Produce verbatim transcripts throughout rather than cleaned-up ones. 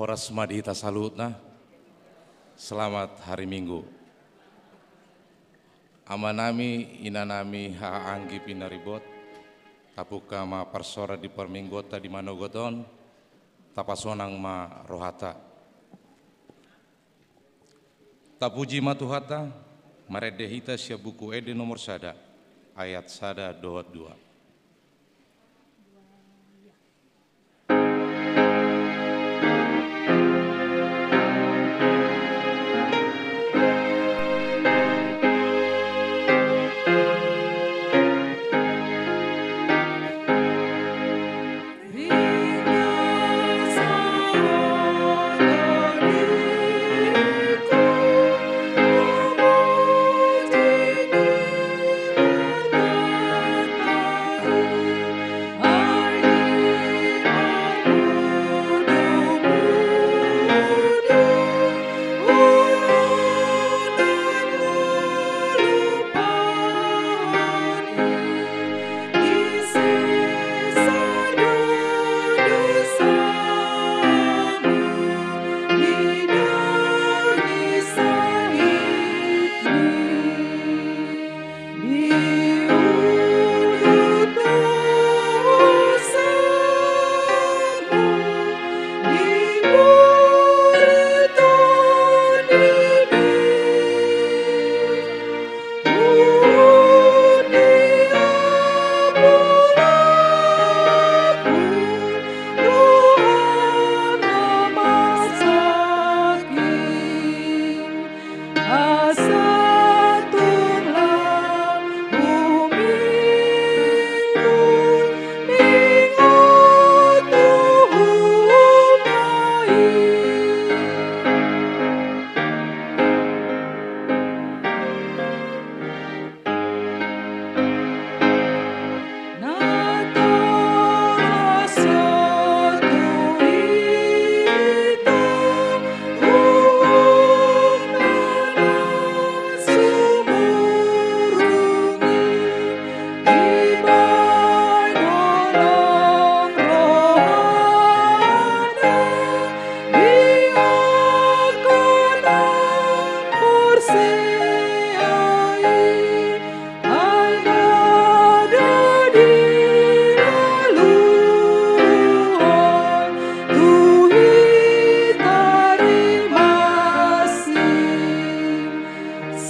Horas ma di hita saluhutna. Selamat hari Minggu. Amanami, inanami, haha anggi pinaribot, tapungka ma parsaoran di parmingguonta di manogot on, tapasonang ma rohanta. Tapuji ma Tuhanta, marende hita sian Buku Ende nomor sada, ayat sada dohot dua.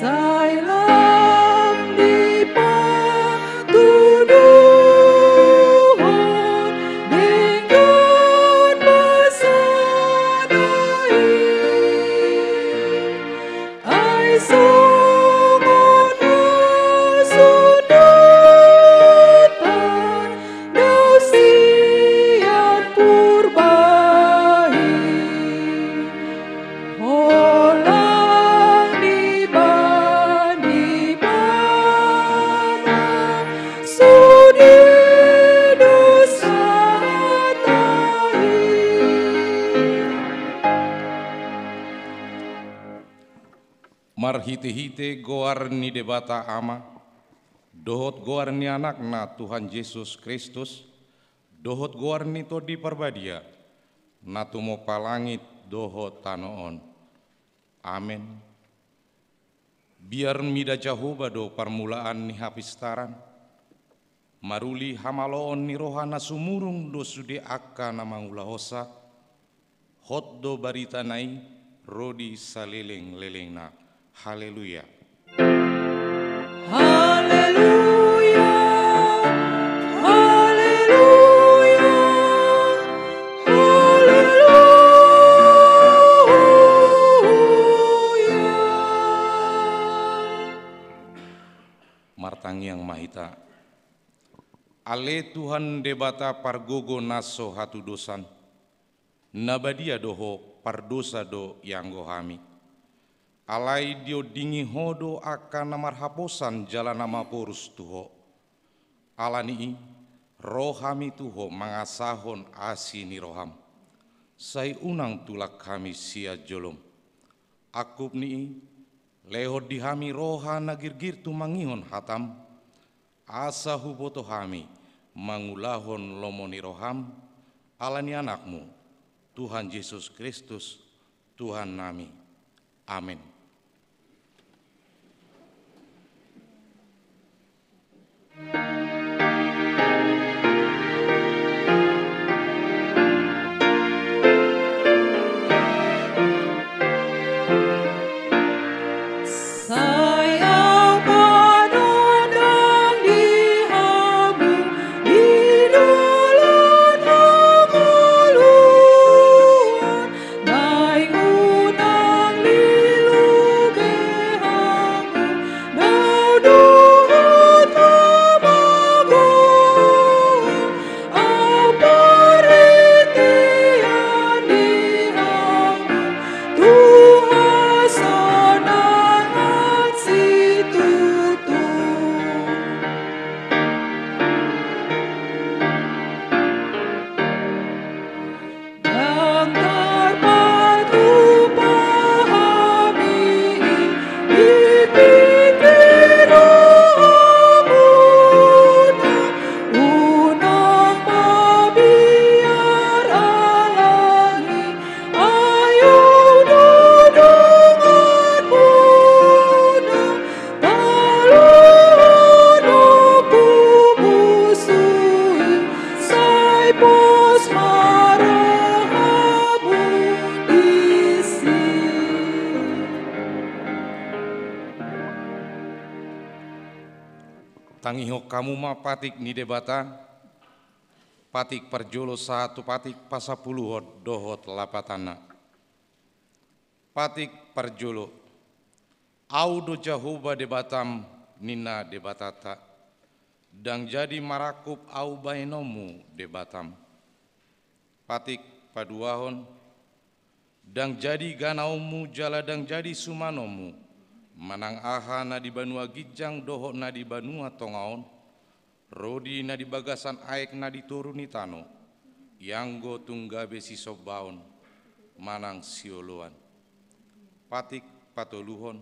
Sai lam dipatuduhon denggan basana i. Ai songon na sun do tanda sian Purba i. Holan dibahen Ibana sude dosanta i. Marhitehite goar ni Debata Ama, dohot goar ni Anakna Tuhan Jesus Kristus, dohot goar ni Tondi Parbadia, na tumompa langit dohot tano on. Amen. Biar mida Jahowa do parmulaan ni hapistaran, maruli hamaloon ni roha na sumurung do sude angka na mangulahonsa, hot do baritana i ro di salelenglelengna. Haleluya. Haleluya, haleluya, haleluya. Martangiang ma hita. Ale Tuhan Debata pargogo na so hatudosan, na badia do Ho, pardosa do ianggo hami. Alai diondingi Ho do angka na marhaposan jala na maporus tu Ho. Ala ni i, ro hami tu Ho mangasahon asi ni roham. Sai unang tulak hami sian jolom. Angkup ni i, lehon di hami roha na girgir tumangihon hatam, asa huboto hami mangulahon lomo ni roham, ala ni Anakmu, Tuhan Jesus Kristus, Tuhan nami. Amen. Tangihon hamu ma patik ni Debata, patik parjolo sahat tu patik pasampuluhon dohot lapatanna. Patik parjolo. Ahu do Jahowa Debatam, ninna Debatanta. Ndang jadi marangkup ahu bahenonmu Debatam. Patik paduahon. Ndang jadi ganaonmu jala ndang jadi sumanonmu, manang aha na di banua ginjang dohot na di banua tonga on, ro di na di bagasan aek na di toru ni tano, ianggo tung gabe sisombaon manang sioloan. Patik patoluhon.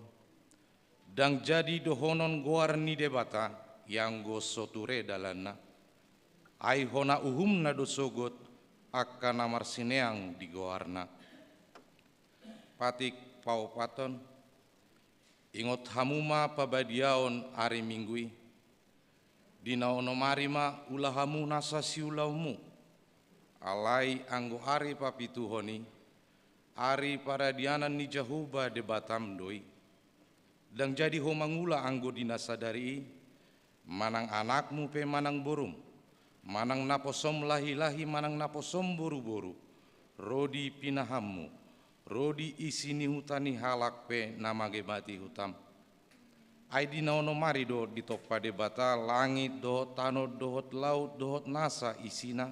Ndang jadi dohonon goar ni Debata, ianggo so ture dalanna. Ai hona uhumna do sogot angka na marsineang di goarna. Patik paopathon. Ingot hamu ma pabadiaon ari Minggu i. Di na onom ari ma ula hamu nasa siulaonmu. Alai anggo ari papituhon i, ari paradianan ni Jahowa Debatam do i. Ndang jadi ho mangula anggo di na sadari i, manang anakmu pe manang borum, manang naposom lahilahi manang naposom boruboru, ro di pinahanmu, ro di isi ni huta ni halak pe na mangebati hutam. Ai di na onom ari do ditompa Debata langit dohot tano dohot laut dohot nasa isina.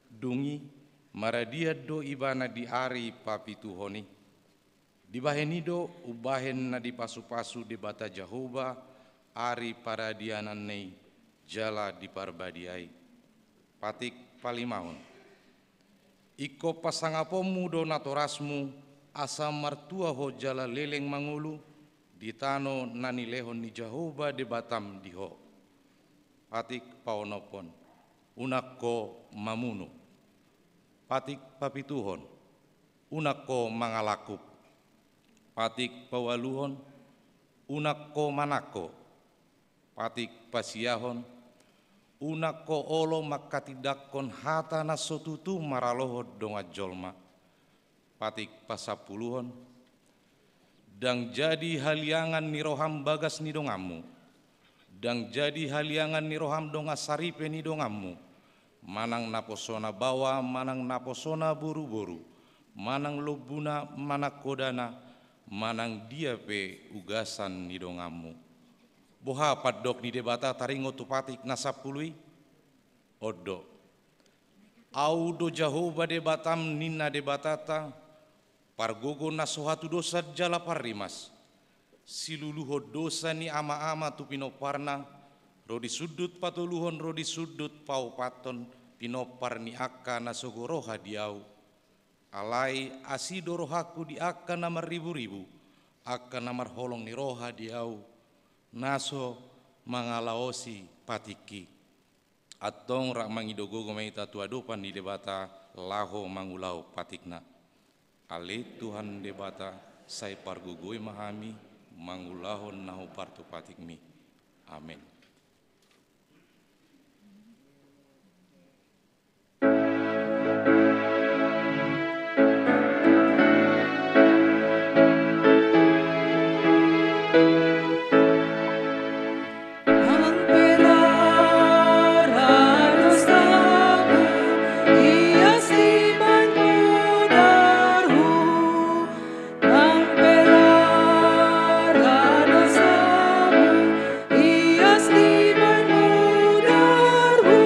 Dung i maradian do ibana di ari papituhon i. Dibahen i do umbahen na dipasupasu Debata Jahowa ari paradiananna i jala diparbadiai. Patik palimahon. Ingkon pasangaponmu do natorasmu, asa martua ho jala leleng mangolu di tano na nilehon ni Jahowa Debatam di ho. Patik paonomhon. Unang ho mamunu. Patik papituhon. Unang ho mangalangkup. Patik paualuhon. Unang ho manangko. Patik pasiahon. Unang ho olo manghatindanghon hata na so tutu maralohon dongan jolma. Patik pasampuluhon. Ndang jadi haliangan ni roham bagas ni donganmu. Ndang jadi haliangan ni roham dongan saripe ni donganmu, manang naposona baoa manang naposona boruboru, manang lombuna manang hodana, manang dia pe ugasan ni donganmu. Boha pandok ni Debata taringot tu patik na sampulu i? On do. Ahu do Jahowa Debatam, ninna Debatanta, pargogo na so hatudosan jala parrimas, siluluhon dosa ni amaama tu pinomparna, ro di sundut patoluhon ro di sundut paopathon pinompar ni angka na sogo roha di ahu. Alai asi do rohangku di angka na marriburibu, angka na marholong ni roha di ahu, na so mangalaosi patikki. Antong rap mangido gogo ma hita tu adopan ni Debata laho mangulahon patikna. Ale Tuhan Debata, sai pargogoi ma hami mangulahon na hombar tu patikmi. Amen. Nang pe rara dosamu, ias dibahen mudarhu,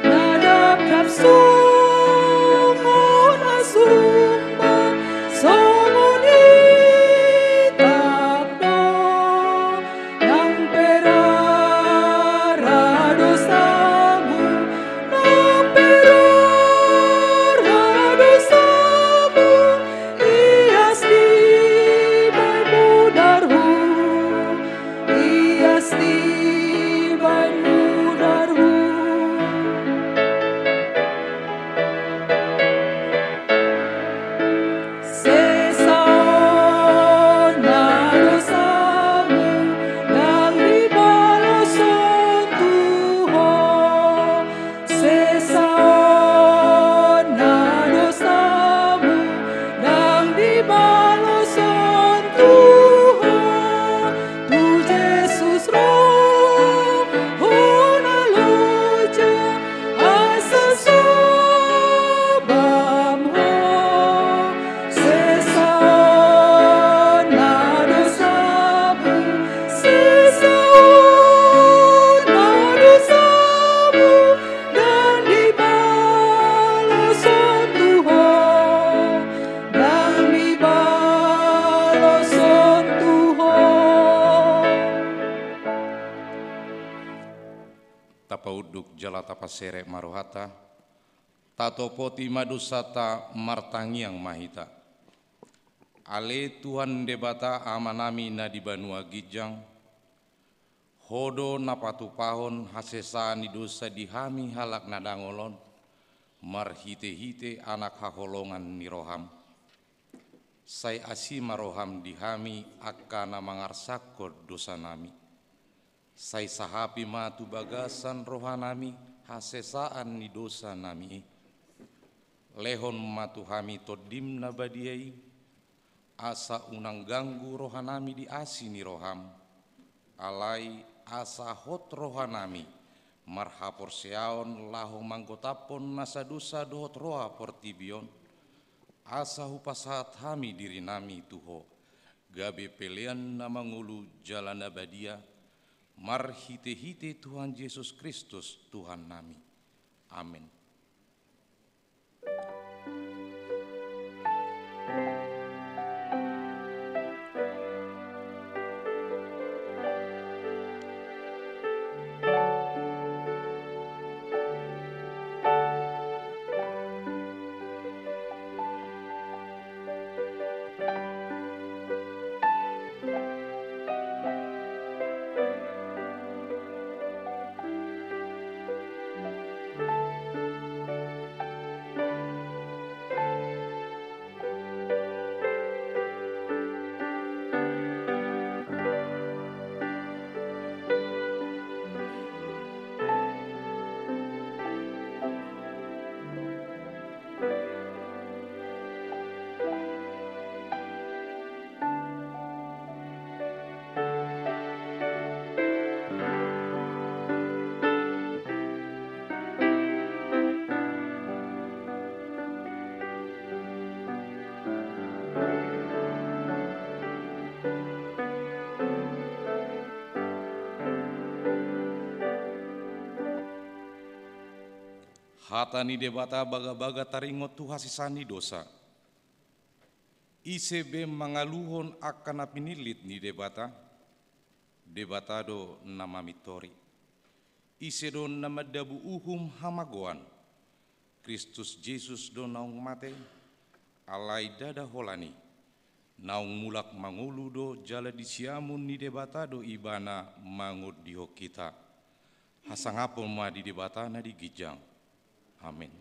na dapdap songon na sumbang, songon i tap do. Nang pe rara dosamu, nang pe rara dosamu, ias dibahen mudarhu, ias dibahen mudarhu. Sesa on na dosamu, ndang dibaloshon tu ho. Sesa on na dosamu, ndang dibaloshon tu ho. Tu Jesus ro hona loja, asa sobam ho. Sesa on na dosamu, sesa on na dosamu, ndang dibaloshon tu ho, ndang dibaloshon tu ho. Tapaunduk jala tapaserep ma rohanta, tatopoti ma dosanta, martangiang ma hita. Ale Tuhan Debata Amanami na di banua ginjang, Ho do na patupahon hasesaan ni dosa di hami halak na dangol on, marhitehite Anak haholongan ni roham. Sai asi ma roham di hami angka na mangarsakkon dosanami. Sai sahapi ma tu bagasan rohanami hasesaan ni dosanami i. Lehon ma tu hami Tondim na badia i, asa unang ganggu rohanami di asi ni roham, alai asa hot rohanami marhaporseaon laho manggotaphon nasa dosa dohot roha portibi on, asa hupasahat hami dirinami tu Ho, gabe pelean na mangolu jala na badia, marhitehite Tuhan Jesus Kristus Tuhannami. Amen. Hata ni Debata bagabaga taringot tu hasesaan ni dosa. Ise be mangaluhon angka na pinillit ni Debata? Debata do na mamintori. Ise do na mandabu uhum hamagoan? Kristus Jesus do naung mate, alai ndada holan i, naung mulak mangolu do jala di siamun ni Debata do Ibana mangondihon hita. Hasangaphon ma di Debata na di ginjang. Amen.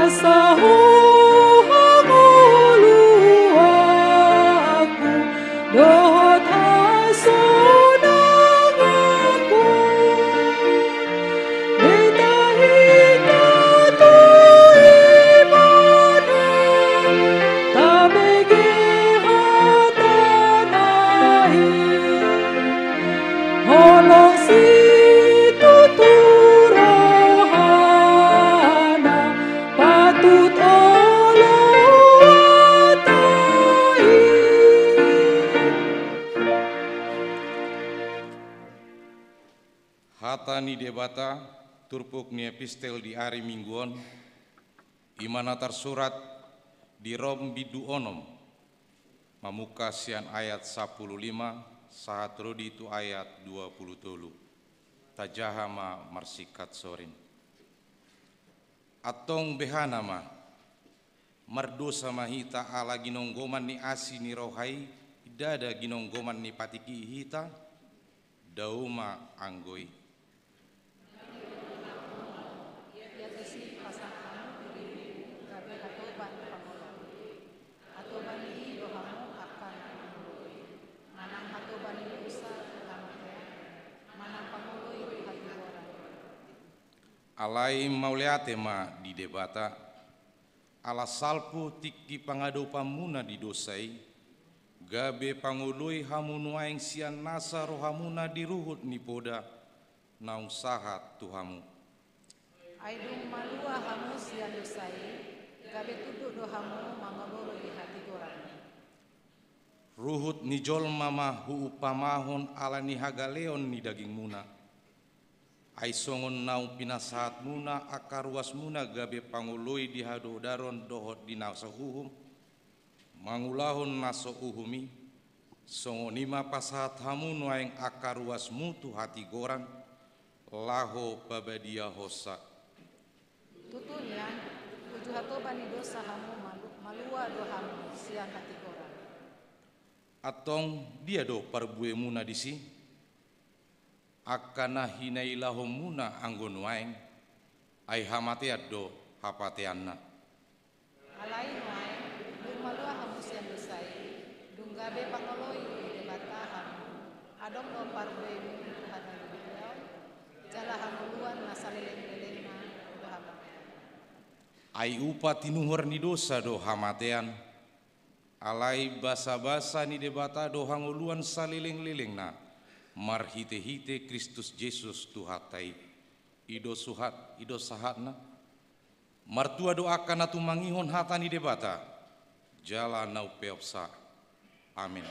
Sahat hangoluanku dohot hasonanganku. Hita-hita tu ibana tabege hatana i. Holong situtu rohana patut olo hata i. Hata ni Debata, turpuk ni epistel di ari Minggu on, i ma na tarsurat di Rom bindu onom, mamungka sian ayat sampulu lima sahat ro di tu ayat dua pulu tolu. Tajaha ma marsingkat sorin. Antong behana ma, mardosa ma hita ala ginonggoman ni asi ni roha i, ndada ginonggoman ni patik i hita? Dao ma anggo i. Ia tusi pasahat hamu dirimu gabe hatoban pangoloi. Hatoban i do hamu angka na pangoloi, manang hatoban ni dosa tu hamatean, manang pangoloi tu hatigoran. Alai mauliate ma di Debata, ala salpu tingki pangadopanmuna di dosa i, gabe pangoloi hamu nuaeng sian nasa rohamuna di ruhut ni poda naung sahat tu hamu. Ai dung malua hamu sian dosa i, gabe tunduk do hamu mangoloi hatigoran. Ruhut ni jolma ma huumpamahon ala ni hagaleon ni dagingmuna. Ai songon naung pinasahatmuna angka ruasmuna gabe pangoloi di hadodaron dohot di na so uhum, mangulahon na so uhum i, songon i ma pasahat hamu nuaeng angka ruasmu tu hatigoran, laho pabadiahonsa. Tutu nian, uju hatoban ni dosa hamu malu-, malua do hamu sian hatigoran. Antong dia do parbuemuna disi? Angka na hinailahonmuna anggo nuaeng, ai hamatean do hapateanna. Alai nuaeng, dung malua hamu sian dosa i, dung gabe pangoloi ni Debata hamu, adong do parbuemu tu hata ni Debata, jala hangoluan na salelenglelengna do hamatean. Ai upa tinuhor ni dosa do hamatean, alai basabasa ni Debata do hangoluan salelenglelengna, marhitehite Kristus Jesus Tuhanta i. I do suhat, i do sahatna. Martua do angka na tumangihon hata ni Debata, jala na umpeopsa. Amen.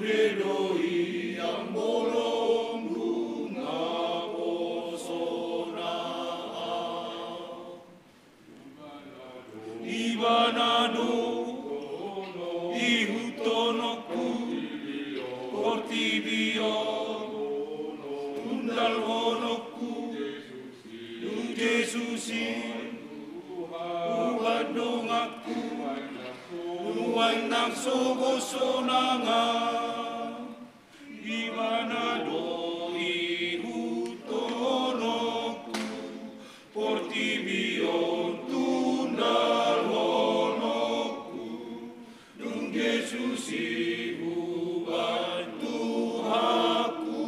Didok i amang bolon, dung naposona au. Ibana do ihuthononku portibi on, hundalhononku tu Jesus i ubat donganku, nuaeng nang sogot sonang au. Ibana do ihuthononku portibi on, hundalhononku, dung Jesus i ubat donganku,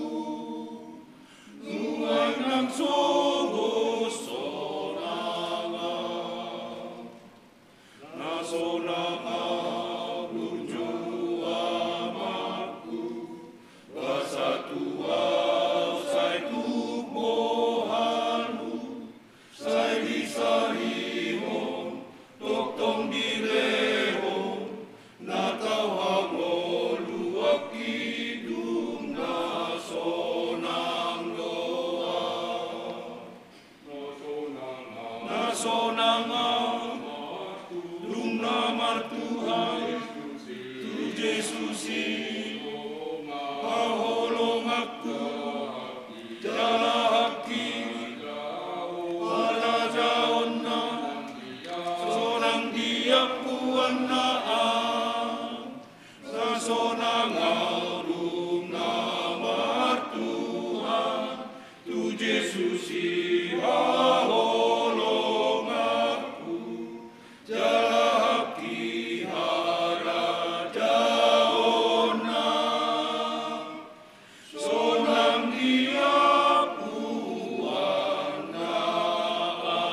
nuaeng nang sogot sonang au. Na sonang au dung jo amangku, basa tu au sai tuk bohalmu, sai disarihon, tongtong dilehon, na tau hangoluanki, dung na sonang do au. Na sonang au, dung na martuhan tu Jesus i, haholonganku, jala hakki harajaonna, sonang di ampuanna au. Na sonang au dung na martuhan tu Jesus i, haholonganku, jala hakki harajaonna, sonang di ampuanna au.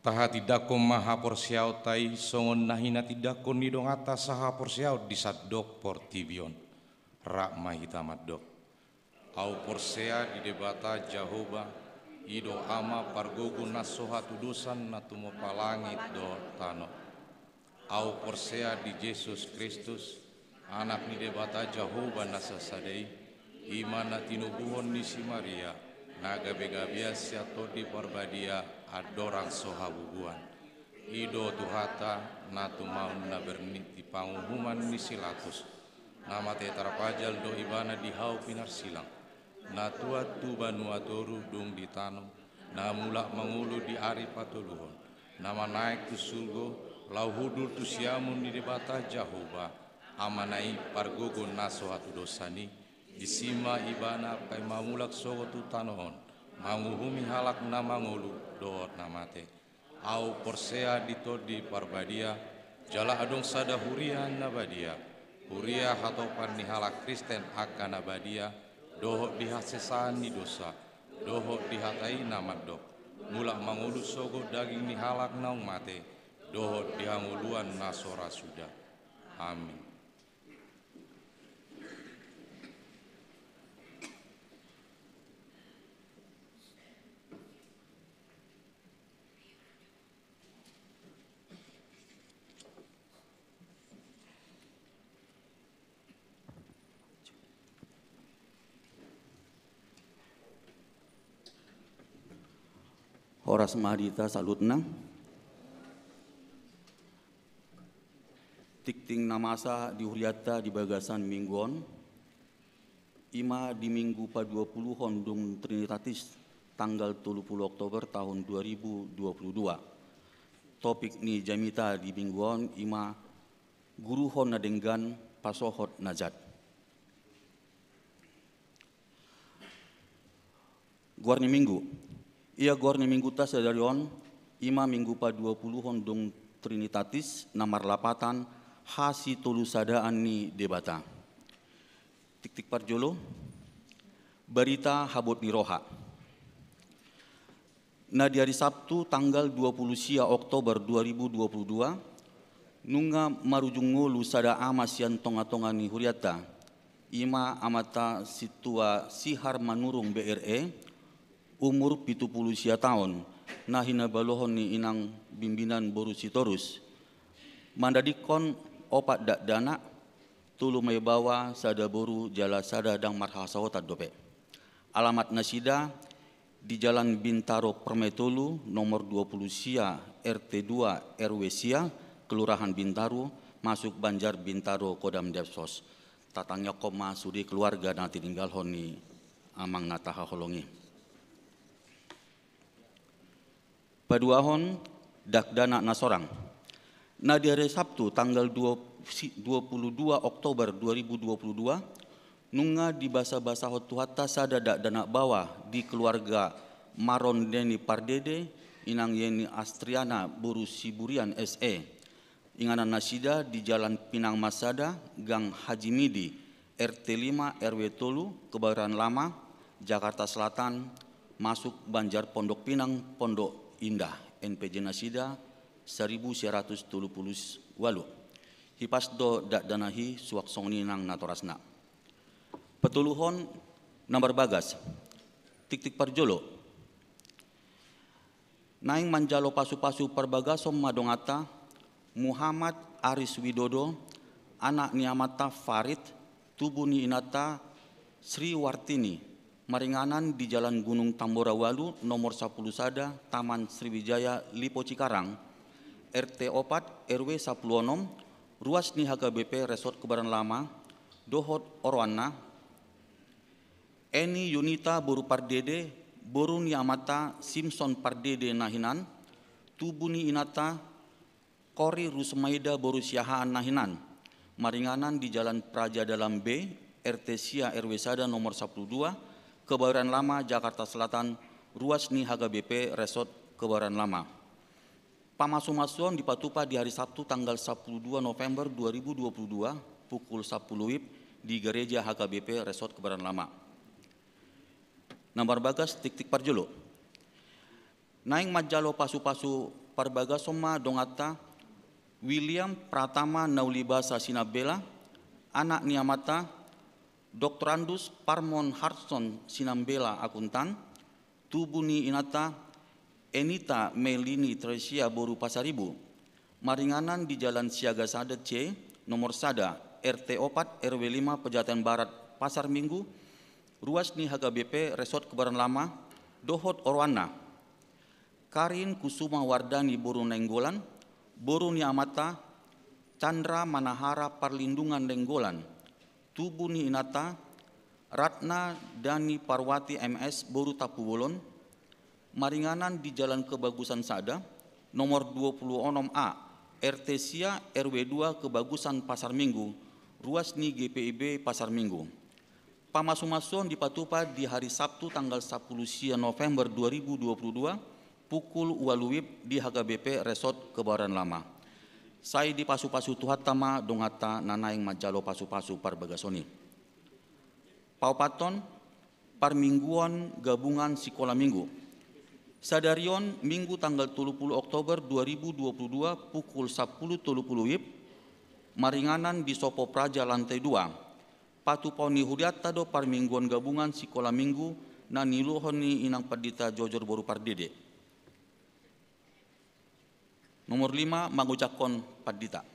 Tahatindangkon ma haporseaonta i songon na hinatindangkon ni donganta sahaporseaon di sandok portibi on. Rap ma hita mandok. Ahu porsea di Debata Jahowa, i do Ama pargogo na so hatudosan na tumompa langit dohot tano. Ahu porsea di Jesus Kristus, Anak ni Debata Jahowa na sasada i, i ma na tinubuhon ni si Maria, na gabegabean sian Tondi Parbadia andorang so habubuhan. I do Tuhanta, na tumaon na bernit di panguhuman ni si Latus. Na mate tarpajal do Ibana di hau pinarsilang. Na tuat tu banua toru dung di tano, na mulak mangolu di ari patoluhon, na manaek tu surgo, laho hundul tu siamun ni Debata Jahowa, Amana i pargogo na so hatudosan i, disi ma Ibana paima mulak sogot tu tano on, manguhumi halak na mangolu dohot na mate. Ahu porsea di Tondi Parbadia, jala adong sada huria na badia, huria hatopan ni halak Kristen angka na badia, dohot di hasesaan ni dosa, dohot di hata i na mandok, mulak mangolu sogot daging ni halak naung mate, dohot di hangoluan na so ra suda. Amin. Horas ma di hita saluhutna. Tingting na masa di hurianta di bagasan minggu on, i ma di minggu paduapuluhon dung Trinitatis, tanggal tolu pulu Oktober tahun dua ribu dua pulu dua. Topik ni jamita di minggu on i ma guruhon na denggan, pasohot na jat. Goar ni minggu. Ia goar ni minggunta sadari on, i ma minggu paduapuluhon dung Trinitatis na marlapatan hasitolusadaan ni Debata. Tingting parjolo, barita habot ni roha. Na di ari Sabtu tanggal dua pulu sia Oktober dua ribu dua pulu dua, nunga marujung ngolu sada ama sian tongatonga ni hurianta, i ma amanta Sintua Sihar Manurung B R E, umur pitu pulu sia taon, na hinabalohon ni inang Bimbinan boru Sitorus, mandadingkon opat dakdanak, tolu ma i baoa, sada boru jala sada ndang marhasaotan dope. Alamat nasida di Jalan Bintaro Permai tolu, nomor dua pulu sia, R T dua, R W sia, Kelurahan Bintaro, masuk Banjar Bintaro, Kodam Depsos. Tatangiangkon ma sude keluarga na tininggalhon ni amang na tahaholongi. Paduahon, dakdanak na sorang. Na di ari Sabtu tanggal dua, si-, dua pulu dua Oktober dua ribu dua pulu dua, nunga dibasabasahon Tuhanta sada dakdanak baoa di keluarga Marondeni Pardede, inang Yeni Astriana boru Siburian S E. Inganan nasida di Jalan Pinang Masada, Gang Haji Midi, R T lima, R W tolu, Kebayoran Lama, Jakarta Selatan, masuk Banjar Pondok Pinang, Pondok Indah, N P J nasida saribu sia ratus tolu pulu ualu. Hipas do dakdanak i suang songon i nang natorasna. Patoluhon, na marbagas. Tingting parjolo. Naeng manjalo pasupasu parbagason ma donganta, Muhammad Aris Widodo, anak ni amanta Farid, tubu ni inanta Sri Wartini, maringanan di Jalan Gunung Tambora ualu, nomor sapulu sada, Taman Sriwijaya, Lipo Cikarang, R T opat, R W sapulu onom, ruas ni H K B P Resort Kebayoran Lama, dohot oroanna, Eni Yunita boru Pardede, boru ni amanta Simson Pardede na hinan, tubu ni inanta Kori Rusmaida boru Siahaan na hinan, maringanan di Jalan Praja Dalam B, R T sia, R W sada, nomor sapulu dua, Kebayoran Lama, Jakarta Selatan, ruas ni H K B P Resort Kebayoran Lama. Pamasumasuon dipatupa di hari Sabtu tanggal sapulu dua November dua ribu dua pulu dua, pukul sapulu WIB, di Gereja H K B P Resort Kebayoran Lama. Na marbagas, tingting parjolo. Naeng manjalo pasupasu parbagason ma donganta, William Pratama Naulibasa Sinambela, anak ni amanta, Doktorandus Parmon Harson Sinambela, akuntan, tubu ni inanta, Enita Melini Tresia boru Pasaribu, maringanan di Jalan Siaga sada C, nomor sada, R T opat, R W lima, Pejaten Barat, Pasar Minggu, ruas ni H K B P Resort Kebayoran Lama, dohot oroanna, Karin Kusuma Wardani boru Nainggolan, boru ni amanta, Chandra Manahara Parlindungan Nainggolan, tubu ni inanta, Ratna Dani Parwati M S boru Tampubolon, Maringanan di Jalan Kebagusan sada, nomor dua puluh enam A, R T sia, R W dua, Kebagusan, Pasar Minggu, ruas ni G P I B Pasar Minggu. Pamasumasuon dipatupa di hari Sabtu tanggal sapuluh sia November dua ribu dua puluh dua, pukul ualu WIB di H K B P Resort Kebayoran Lama. Sai dipasupasu Tuhanta ma donganta na naeng manjalo pasupasu parbagason i. Paopathon, parmingguon gabungan sikola minggu. Sadari on, Minggu tanggal tolu puluh Oktober dua ribu dua puluh dua, pukul sapuluh tolu puluh WIB, maringanan di Sopo Praja lantai dua. Patupaon ni hurianta do parmingguon gabungan sikola minggu na niuluhon ni Inang Pandita Jojor boru Pardede. Nomor lima, mangojakhon pandita.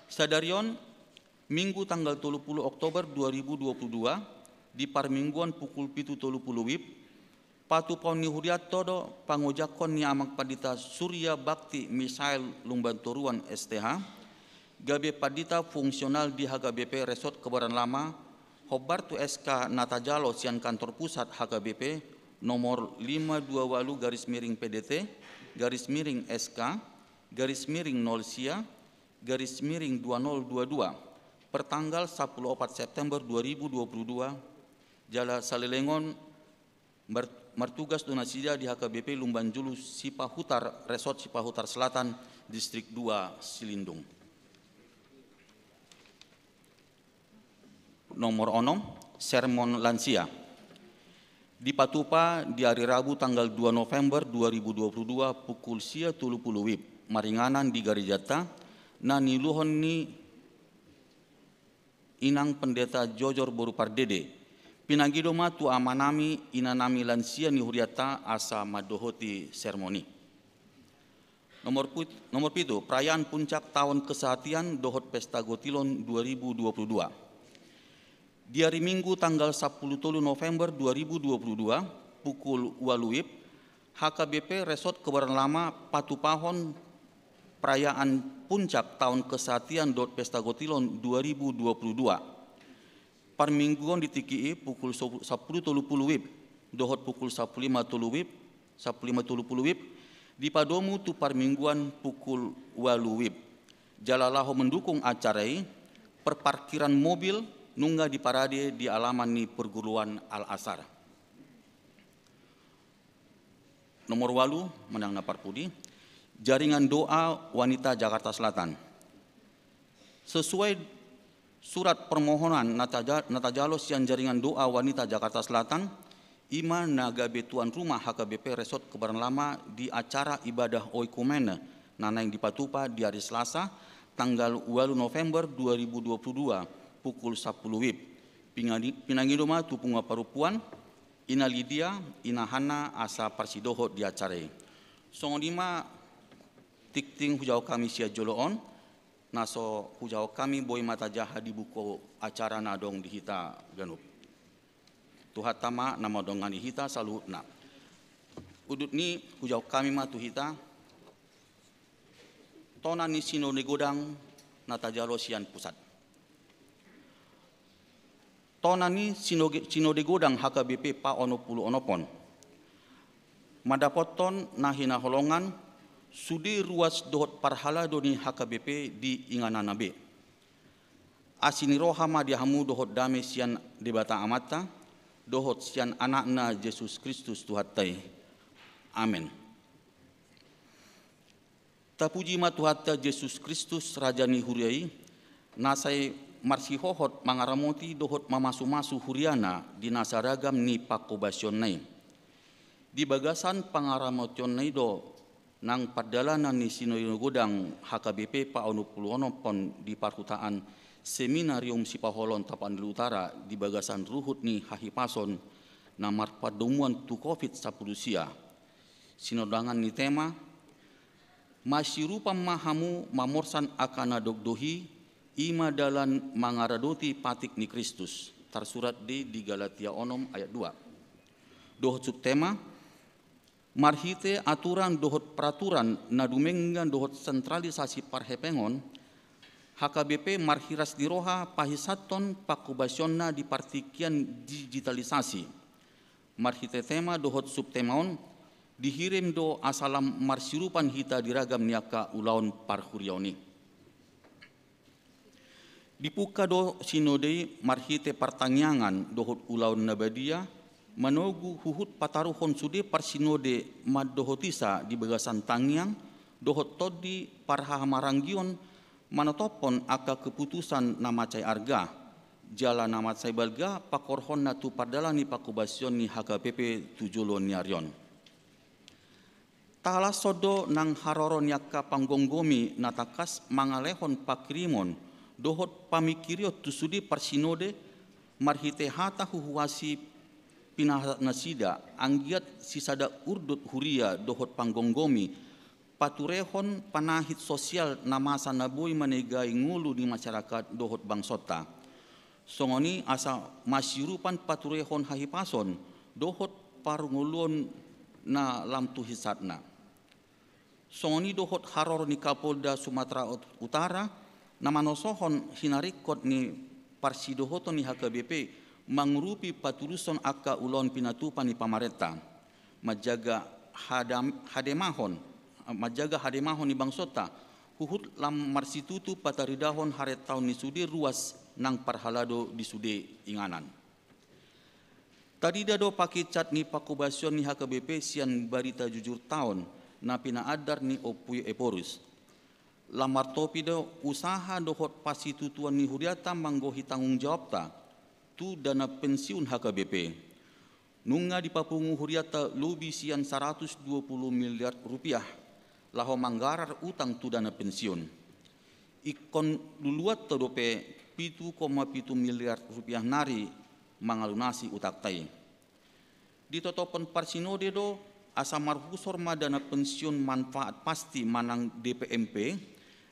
Sadari on, Minggu tanggal tolu puluh Oktober dua ribu dua puluh dua, di parmingguon pukul pitu tolu puluh WIB, patupaon ni hurianta do pangojakhon ni Amang Pandita Surya Bakti Misael Lumbantoruan S T H, gabe pandita fungsional di H K B P Resort Kebayoran Lama, hombar tu S K na tajalo sian kantor pusat H K B P nomor lima dua ualu garis miring P D T garis miring S K garis miring nol sia garis miring dua nol dua dua, pertanggal sapuluh opat September dua ribu dua puluh dua, jala saleleng on mar-, martugas do nasida di H K B P Lumbanjulu Sipahutar, Resort Sipahutar Selatan, Distrik dua Silindung. Nomor onom, sermon lansia. Dipatupa di ari Rabu tanggal dua November dua ribu dua puluh dua pukul sia tolu puluh WIB, maringanan di garejanta, na niuluhon ni Inang Pendeta Jojor boru Pardede. Pinangido ma tu amanami, inanami lansia ni hurianta asa mandohoti sermon i. Nomor put-, nomor pitu, perayaan puncak taon kesehatian dohot pesta gotilon dua ribu dua puluh dua. Di ari Minggu tanggal sapuluh tolu November dua ribu dua puluh dua, pukul ualu WIB, H K B P Resort Kebayoran Lama patupahon perayaan puncak taon kesehatian dohot pesta gotilon dua ribu dua puluh dua. Parmingguon di tingki i pukul so-, sapuluh tolu puluh WIB dohot pukul sapuluh lima tolu WIB, sapuluh lima tolu puluh WIB, dipadomu tu parmingguon pukul ualu WIB. Jala laho mendukung acara i, perparkiran mobil nunga diparade di alaman ni perguruan Al Azhar. Nomor ualu, manang na parpudi, Jaringan Doa Wanita Jakarta Selatan. Sesuai surat permohonan na taja-, na tajalo sian Jaringan Doa Wanita Jakarta Selatan, i ma na gabe tuan rumah H K B P Resort Kebayoran Lama di acara ibadah oikumene na naeng dipatupa di ari Selasa, tanggal ualu November dua ribu dua puluh dua, pukul sapuluh WIB. Pingani-, pinangido ma tu punguan parompuan, Ina Lidia, Ina Hanna asa parsidohot di acara i. Songon i ma tingting hujahahon hami sian jolo on, na so hujahahon hami boi ma tajaha di buku acara na adong di hita ganup. Tuhanta ma na mandongani hita saluhutna. Udut ni hujahahon hami ma tu hita, tona ni sinode godang na tajalo sian pusat. Tona ni sinoge-, sinode godang H K B P paonom pulu onom on. Mandapothon na hinaholongan, sude ruas dohot parhalado ni H K B P di ingananna be. Asi ni roha ma di hamu dohot dame sian Debata Amanta, dohot sian Anakna Jesus Kristus Tuhanta i. Amen. Tapuji ma Tuhanta Jesus Kristus, Raja ni huria i, na sai marsihohot mangaramoti dohot mamasumasu huriana di na saragam ni pangkobasionna i. Di bagasan pangaramotionna i do nang pardalanan ni sinode godang H K B P paonom pulu onom on di parhutaan Seminarium Sipaholon Tapanuli Utara di bagasan ruhut ni hahipason na marpadomuan tu covid sapuluh sia. Sinondangan ni tema, Masiurupan ma hamu mamorsan angka na dogdog i, i ma dalan mangaradoti patik ni Kristus. Tarsurat di, di Galatia onom ayat dua. Dohot subtema, marhite aturan dohot peraturan na dumenggan dohot sentralisasi parhepengon, H K B P marhiras ni roha pahisathon pangkobasionna di partingkian digitalisasi. Marhite tema dohot subtema on, Dihirim do asa lam marsiurupan hita di ragam ni angka ulaon parhuriaon i. Dipungka do sinode i marhite partangiangan dohot ulaon na badia, manogu huhut pataruhon sude parsinode mandohotisa di bagasan tangiang dohot tondi parhahamaranggion, manotophon angka keputusan na mansai arga jala na mansai balga pakorhonna tu pardalanan ni pangkobasion ni H K B P tu joloan ni ari on. Tahalashon do nang haroro ni angka panggomgomi na tangkas mangalehon pangkirimon dohot pamingkirion tu sude parsinode marhite hata huhuasi pinasahatnasida anggiat sisada urdot huria dohot panggomgomi paturehon panahit sosial na masa na boi manegai ngolu ni masyarakat dohot bangsonta. Songon i asa masiurupan paturehon hahipason dohot parngoluon na lam tu hinsatna. Songon i dohot haroro ni Kapolda Sumatera Ut-, Utara na manosohon hinaringkot ni parsidohoton ni H K B P mangurupi patulushon angka ulaon pinatupa ni pamarenta, manjaga hadam-, hademahon, manjaga hademahon ni bangsonta, huhut lam marsitutu pataridahon harentaon ni sude ruas nang parhalado di sude inganan. Tarida do pakinsat ni pangkobasion ni H K B P sian barita jujur taon na pinaandar ni Ompu Ephorus. Lam martopi do usaha dohot parsitutuon ni huriata manggohi tanggung jawabta tu dana pensiun H K B P. Nunga dipapungu huriata lobi sian saratus dua pulu miliar rupiah laho manggarar utang tu dana pensiun. Ingkon luluanta dope pitu koma pitu miliar rupiah nari mangalunasi utangta i. Ditotophon parsinode do asa marhusor ma dana pensiun manfaat pasti manang D P M P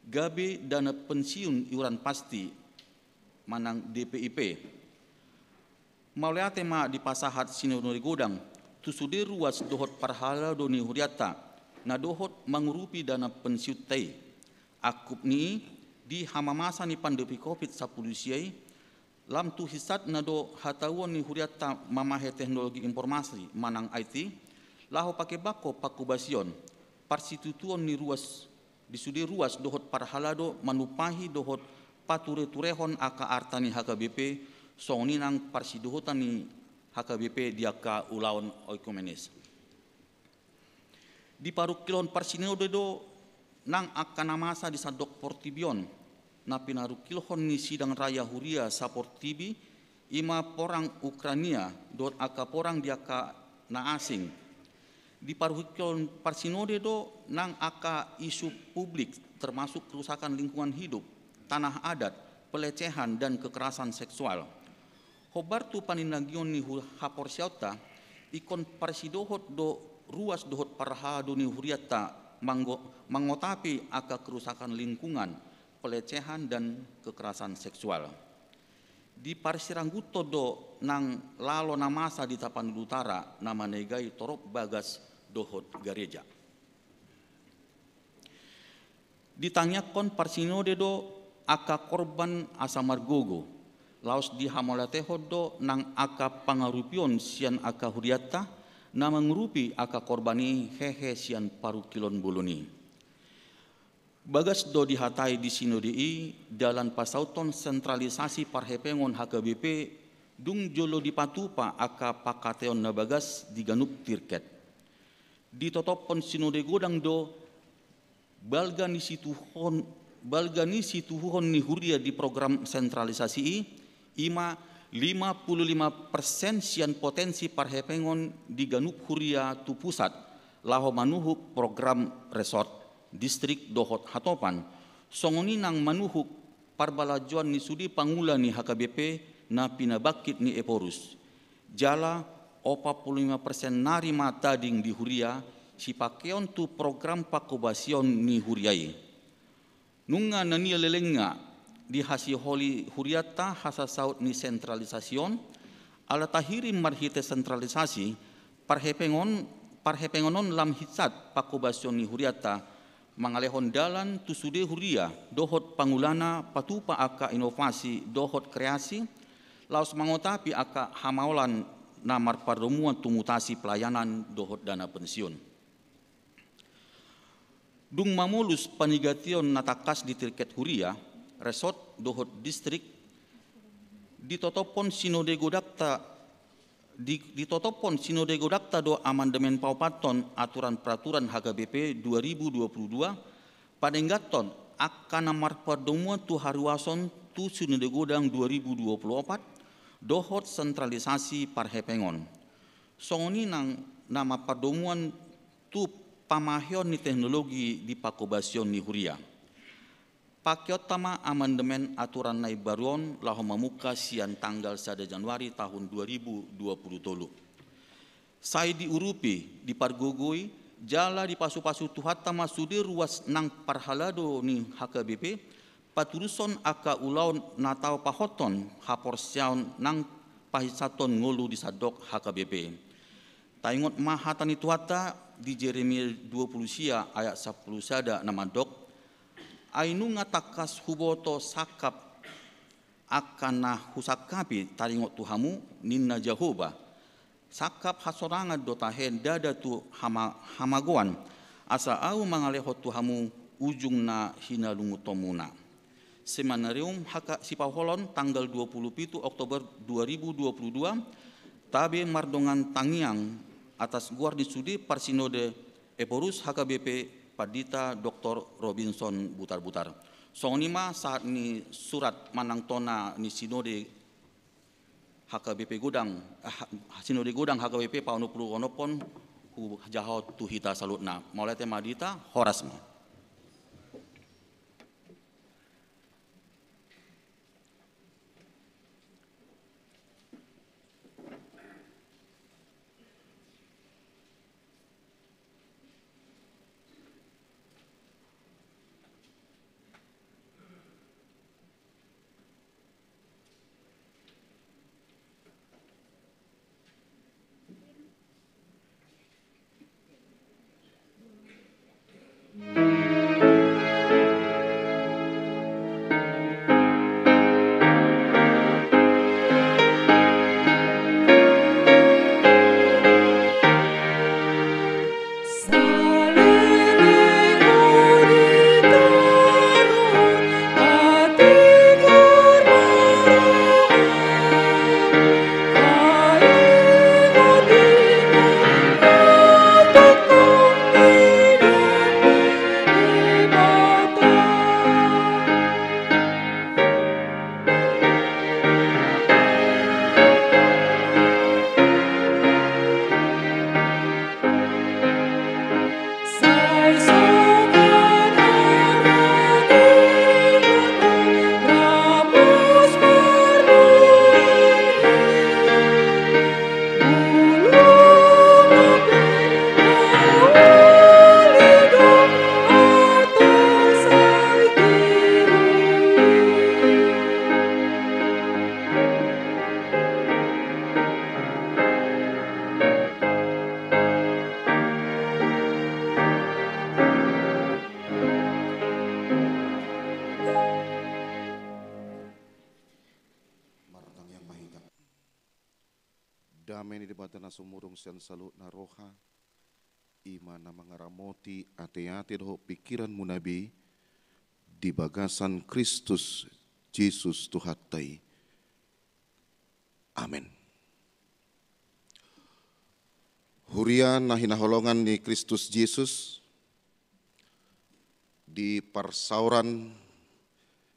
gabe dana pensiun iuran pasti manang D P I P. Mauliate ma dipasahat sinode godang tu sude ruas dohot parhalado ni huriata na dohot mangurupi dana pensiunta i. Angkup ni i, di hamamasa ni pandemi Covid sampulu sia i, lam tu hinsatna do hatahuon ni huriata mamahe teknologi informasi manang I T, laho pakebangkon pangkobasion parsitutuon ni ruas di sude ruas dohot parhalado manumpahi dohot patureturehon angka arta ni H K B P, songon i nang parsidohotan ni H K B P di angka ulaon oekumenis. Diparungkilhon parsinode do nang angka na masa di sandok portibi on na pinarungkilhon ni sidang raya huria saportibi, i ma porang Ukrania dohot angka porang di angka na asing. Diparungkilhon parsinode do nang angka isu publik termasuk kerusakan lingkungan hidup, tanah adat, pelecehan dan kekerasan seksual. Hombar tu panindangion ni hu-, haporseaonta, ingkon parsidohot do ruas dohot parhalado ni huriata manggo-, mangotapi angka kerusakan lingkungan, pelecehan dan kekerasan seksual. Diparsirangguthon do nang lalo na masa di Tapanuli Utara na manegai torop bagas dohot gareja. Ditangiangkon parsinode do angka korban asa margogo, laos dihamauliatehon do nang angka pangarupion sian angka huriata na mangurupi angka korban i hehe sian parungkilon bolon i. Bagas do dihatai di sinode i dalan pasauthon sentralisasi parhepengon H K B P dung jolo dipatupa angka pangkataion na bagas di ganup tirket. Ditotophon sinode godang do balga ni situhuhon, balga ni situhuhon ni huria di program sentralisasi i, i ma lima pulu lima persen sian potensi parhepengon di ganup huria tu pusat laho manuhuk program resort, distrik dohot hatopan, songon i nang manuhuk parbalajoan ni sude pangula ni H K B P na pinabangkit ni Ephorus. Jala opat pulu lima persen nari ma tading di huria sipangkeon tu program pangkobasion ni huria i. Nunga na nian lelengnga dihasiholi huriata hasasaut ni sentralisasi on, ala tahirim marhite sentralisasi, parhepengon, parhepengon on lam hinsat pangkobasion ni huriata, mangalehon dalan tu sude huria dohot pangulana patupa angka inovasi dohot kreasi, laos mangotapi angka hamaolan na marpardomuan tu mutasi pelayanan dohot dana pensiun. Dung mamolus panigation na tangkas di tingkat huria, resort dohot distrik, ditotophon sinode godangta, di, ditotophon sinode godangta do amandemen paopathon aturan peraturan H K B P dua ribu dua puluh dua, padengganhon angka na marpardomuan tu haruason tu sinode godang dua ribu dua puluh opat, dohot sentralisasi parhepengon. Songon i nang na marpardomuan tu pamaheon ni teknologi di panghobasion ni huria. Pakeonta ma amandemen aturan na imbaru on laho mamungka sian tanggal sada Januari tahun dua ribu dua puluh tolu. Sai diurupi, dipargogoi, jala dipasupasu Tuhanta ma sude ruas nang parhalado ni H K B P, patudushon angka ulaon na tau pahothon haporseaon nang pahinsathon ngolu di sandok H K B P. Taingot ma hata ni Tuhanta di Jeremia dua puluh sia ayat sampulu sada na mandok, ai nunga tangkas huboto sangkap angka na husangkapi taringot tu hamu, ninna Jahowa. Sangkap hasorangan do tahe ndada tu hama-, hamagoan, asa ahu mangalehon tu hamu ujung na hinalungunhonmuna. Seminarium H K Sipaholon tanggal dua puluh pitu Oktober dua ribu dua puluh dua, tabe mardongan tangiang atas goar ni sude parsinode Ephorus H K B P Pandita Doktor Robinson Butarbutar. Songon i ma sahat ni surat manang tona ni sinode H K B P godang, ah, sinode godang H K B P paonomhon, paonomhon hujaha tu hita saluhutna. Mauliate ma di hita, horas ma. Martangiang ma hita. Dame ni Debata na sumurung sian saluhut na roha, i ma na mangaramoti ateate dohot pingkiranmuna be di bagasan Kristus Jesus Tuhanta i. Amen. Huria na hinaholongan ni Kristus Jesus, di parsaoran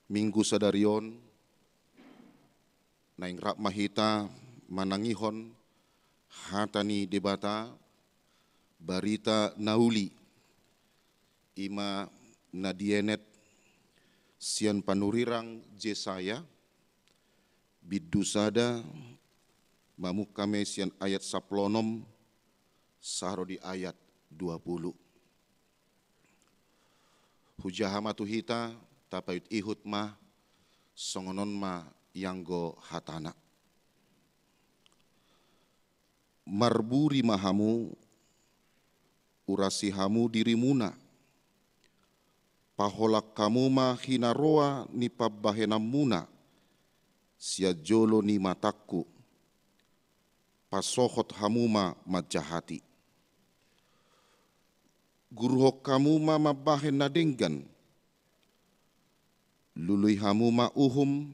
Minggu sadari on, naeng rap ma hita manangihon hata ni Debata, barita na uli, i ma na dienet sian panurirang Jesaya, bindu sada, mamungka ma i sian ayat sampulu onom sahat ro di ayat dua pulu. Hujaha ma tu hita, tapaihutihut ma, songon on ma ianggo hatana. Marburi ma hamu, urasi hamu dirimuna, paholang hamu ma hinaroa ni pambahenanmuna sian jolo ni matangku, pasohot hamu ma manjahati. Guruhon hamu ma mambahen na denggan. Lului hamu ma uhum,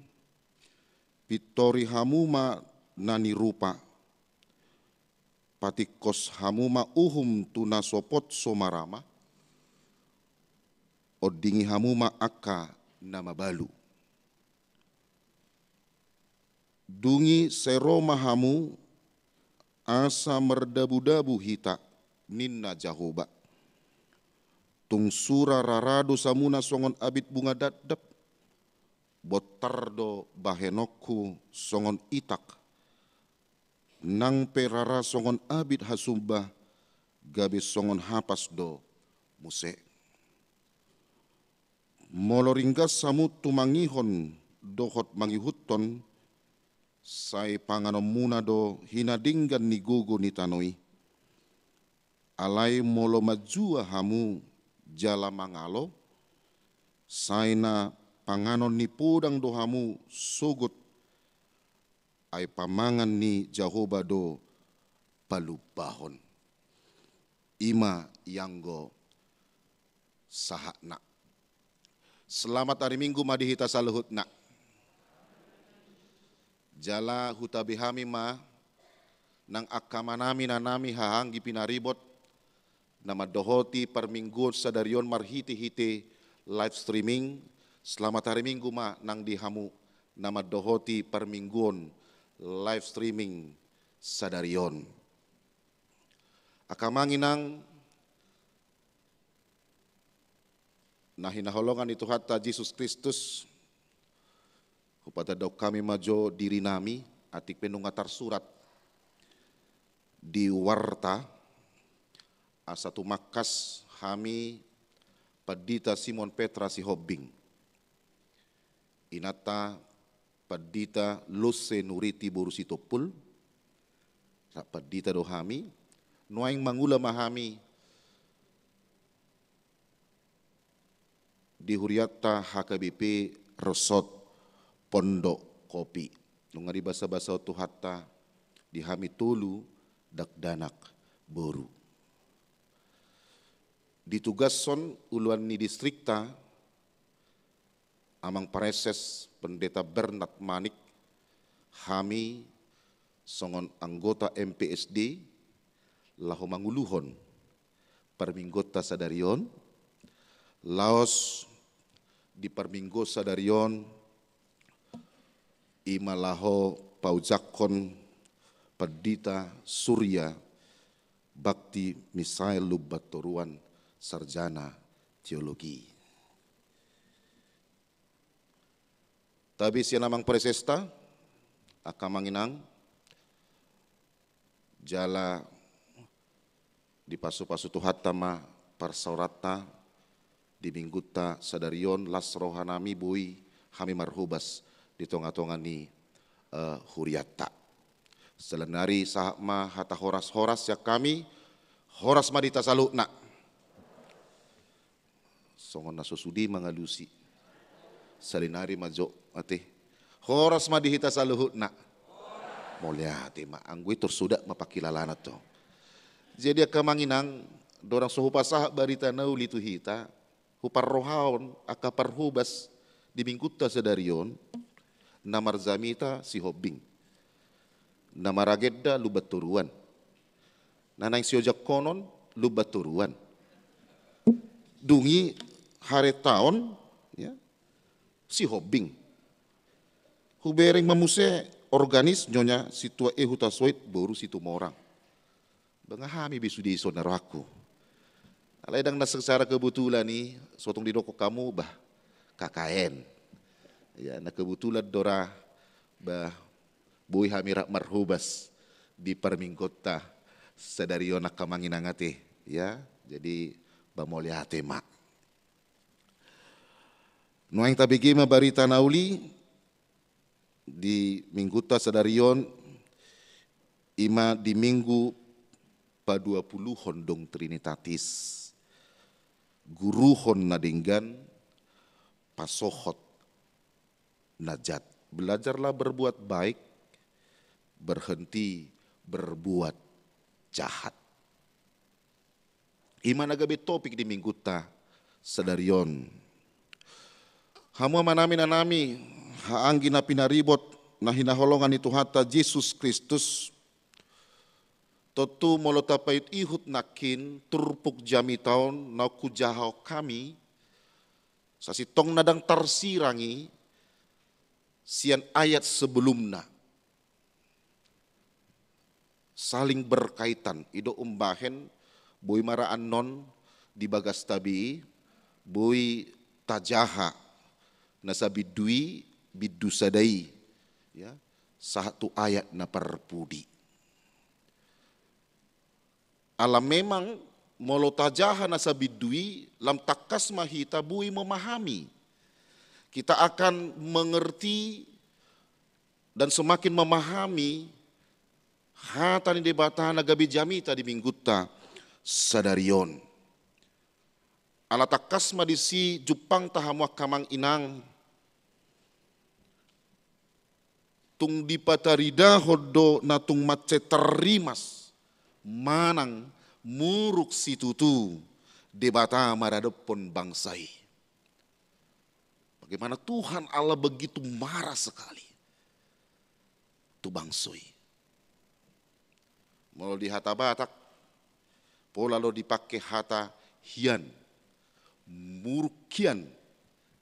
pintori hamu ma na nirupa. Patingkos hamu ma uhum tu na sopot so marama. Ondingi hamu ma angka na mabalu. Dung i sai ro ma hamu, asa mardabudabu hita, ninna Jahowa. Tung sura rara dosamuna songon abit bunga dapdap, bontar do bahenonku songon itak, nang pe rara songon abit hasumba, gabe songon hapas do muse. Molo ringgas hamu tumangihon dohot mangihuthon, sai panganonmuna do hinadenggan ni gogo ni tano i. Alai molo manjua hamu jala mangalo, sai na panganon ni podang do hamu sogot, ai pamangan ni Jahowa do palumbahon. I ma ianggo sahatna. Selamat hari Minggu ma di hita saluhutna. Jala hutabi hami ma nang angka amanami, inanami, haha anggi pinaribot, na mandohoti parmingguon sadari on marhitehite live streaming. Selamat hari Minggu ma nang di hamu na mandohoti parmingguon live streaming sadari on. Angka amang inang na hinaholongan ni Tuhanta Jesus Kristus, hupatandok hami ma jo dirinami, atik pe nunga tarsurat di warta, asa tumangkas hami Pandita Simon Petra Sihombing. Inanta Pandita Losse Nuriti boru Sitompul, rap pandita do hami, nuaeng mangula ma hami di hurianta H K B P Resort Pondok Kopi. Nunga dibasabasahon Tuhanta di hami tolu dakdanak boru. Ditugashon uluan ni distrikta, Amang Praeses Pendeta Bernard Manik, hami songon anggota M P S D laho manguluhon parmingguonta sadari on. Laos di parmingguon sadari on, i ma laho paojakhon Pandita Surya Bakti Misael Lumban Toruan, sarjana teologi. Tabi sian Amang Praesesta, angka amang inang, jala dipasupasu Tuhanta ma parsaoranta di minggunta sadari on, las rohanami boi hami marhobas di tongatonga ni, eh, hurianta. Sala nari sahat ma hata horashoras sian hami, horas ma di hita saluhutna. Songon na so sude mangalusi. Sala nari ma jo, ate. Horas ma di hita saluhutna. Mauliate ma, anggo i tor sodak ma pangkilalanan to. Jadi angka amang inang, dorang so hupasahat barita na uli tu hita, huparrohahon angka parhobas di minggunta sadari on, na marjamita Sihombing. Na maragenda Lumban Toruan. Na naeng siojakhonon Lumban Toruan. Dung i harentaon, ya, Sihombing. Hubereng ma muse organis Nyonya Sintua E. Hutasoit boru Situmorang. Bah, nga hami be sude dison na rohangku. Alai ndang na secara kebetulan i, so tung didok hamu, bah, K K N. Ya, na kebetulan do ra, bah, boi hami rap marhobas di parmingguonta sadari on, angka amang inang, ate. Ya, jadi bah, mauliate ma. Nuaeng tabege ma barita na uli di minggunta sadari on, i ma di Minggu paduapuluhon dong Trinitatis. Guruhon na denggan, pasohot na jat. Belajarlah berbuat baik, berhenti berbuat jahat. I ma na gabe topik di minggunta sadari on. Hamu amanami, inanami, haha anggi na pinaribot na hinaholongan ni Tuhanta Jesus Kristus, tontu molo tapaihutihut nangkin turpuk jamita on naung hujahahon hami, sasintongna ndang tarsirang i sian ayat sebelumna. Saling berkaitan, i do umbahen boi ma ra annon di bagasta be, boi tajaha nasa bindu i, bindu sada i, ya, sahat tu ayat na parpudi. Ala memang molo tajaha nasa bindu i, lam tangkas ma hita boi memahami. Kita akan mengerti dan semakin memahami hata ni Debata na gabe jamita di minggunta sadari on. Ala tangkas ma disi jumpangta hamu angka amang inang, tung dipataridahon do na tung mansai tarrimas manang muruk situtu Debata maradophon bangsa i. Bagaimana Tuhan Allah begitu marah sekali tu bangso i. Molo di hata Batak, pola do dipake hata hian, muruk hian.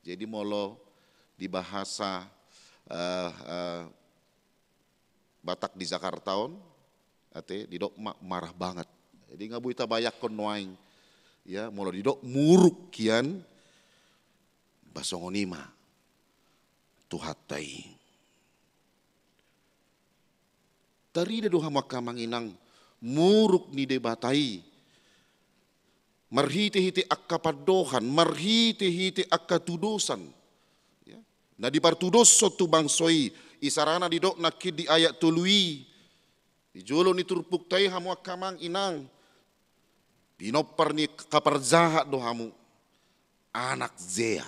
Jadi molo di bahasa, eh, eh, Batak di Jakarta on, ate, didok ma marah banget. Jadi nga boi tabayangkon nuaeng, ya, molo didok muruk hian, ba songon i ma Tuhanta i. Tarida do hamu angka amang inang muruk ni Debata i marhitehite angka pandohan, marhitehite angka tudosan, ya, na dipartudoshon tu bangso i. Isarana didok nangkin di ayat tolu i, di jolo ni turpukta i, hamu angka amang inang, pinompar ni angka parjahat do hamu, anak jea.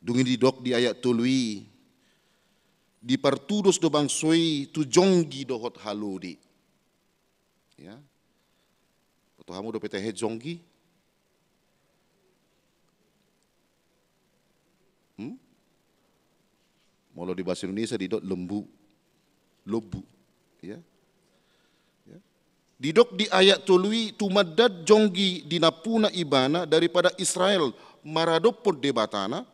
Dung i didok di ayat tolu i, dipartudos do bangso i tu jonggi dohot halode. Ya. Boto hamu dope tahe jonggi? Hmm? Molo di bahasa Indonesia didok lembu. Lombu. Ya. Ya. Didok di ayat tolu i, tumanda jonggi di nampuna ibana daripada Israel maradophon Debatana,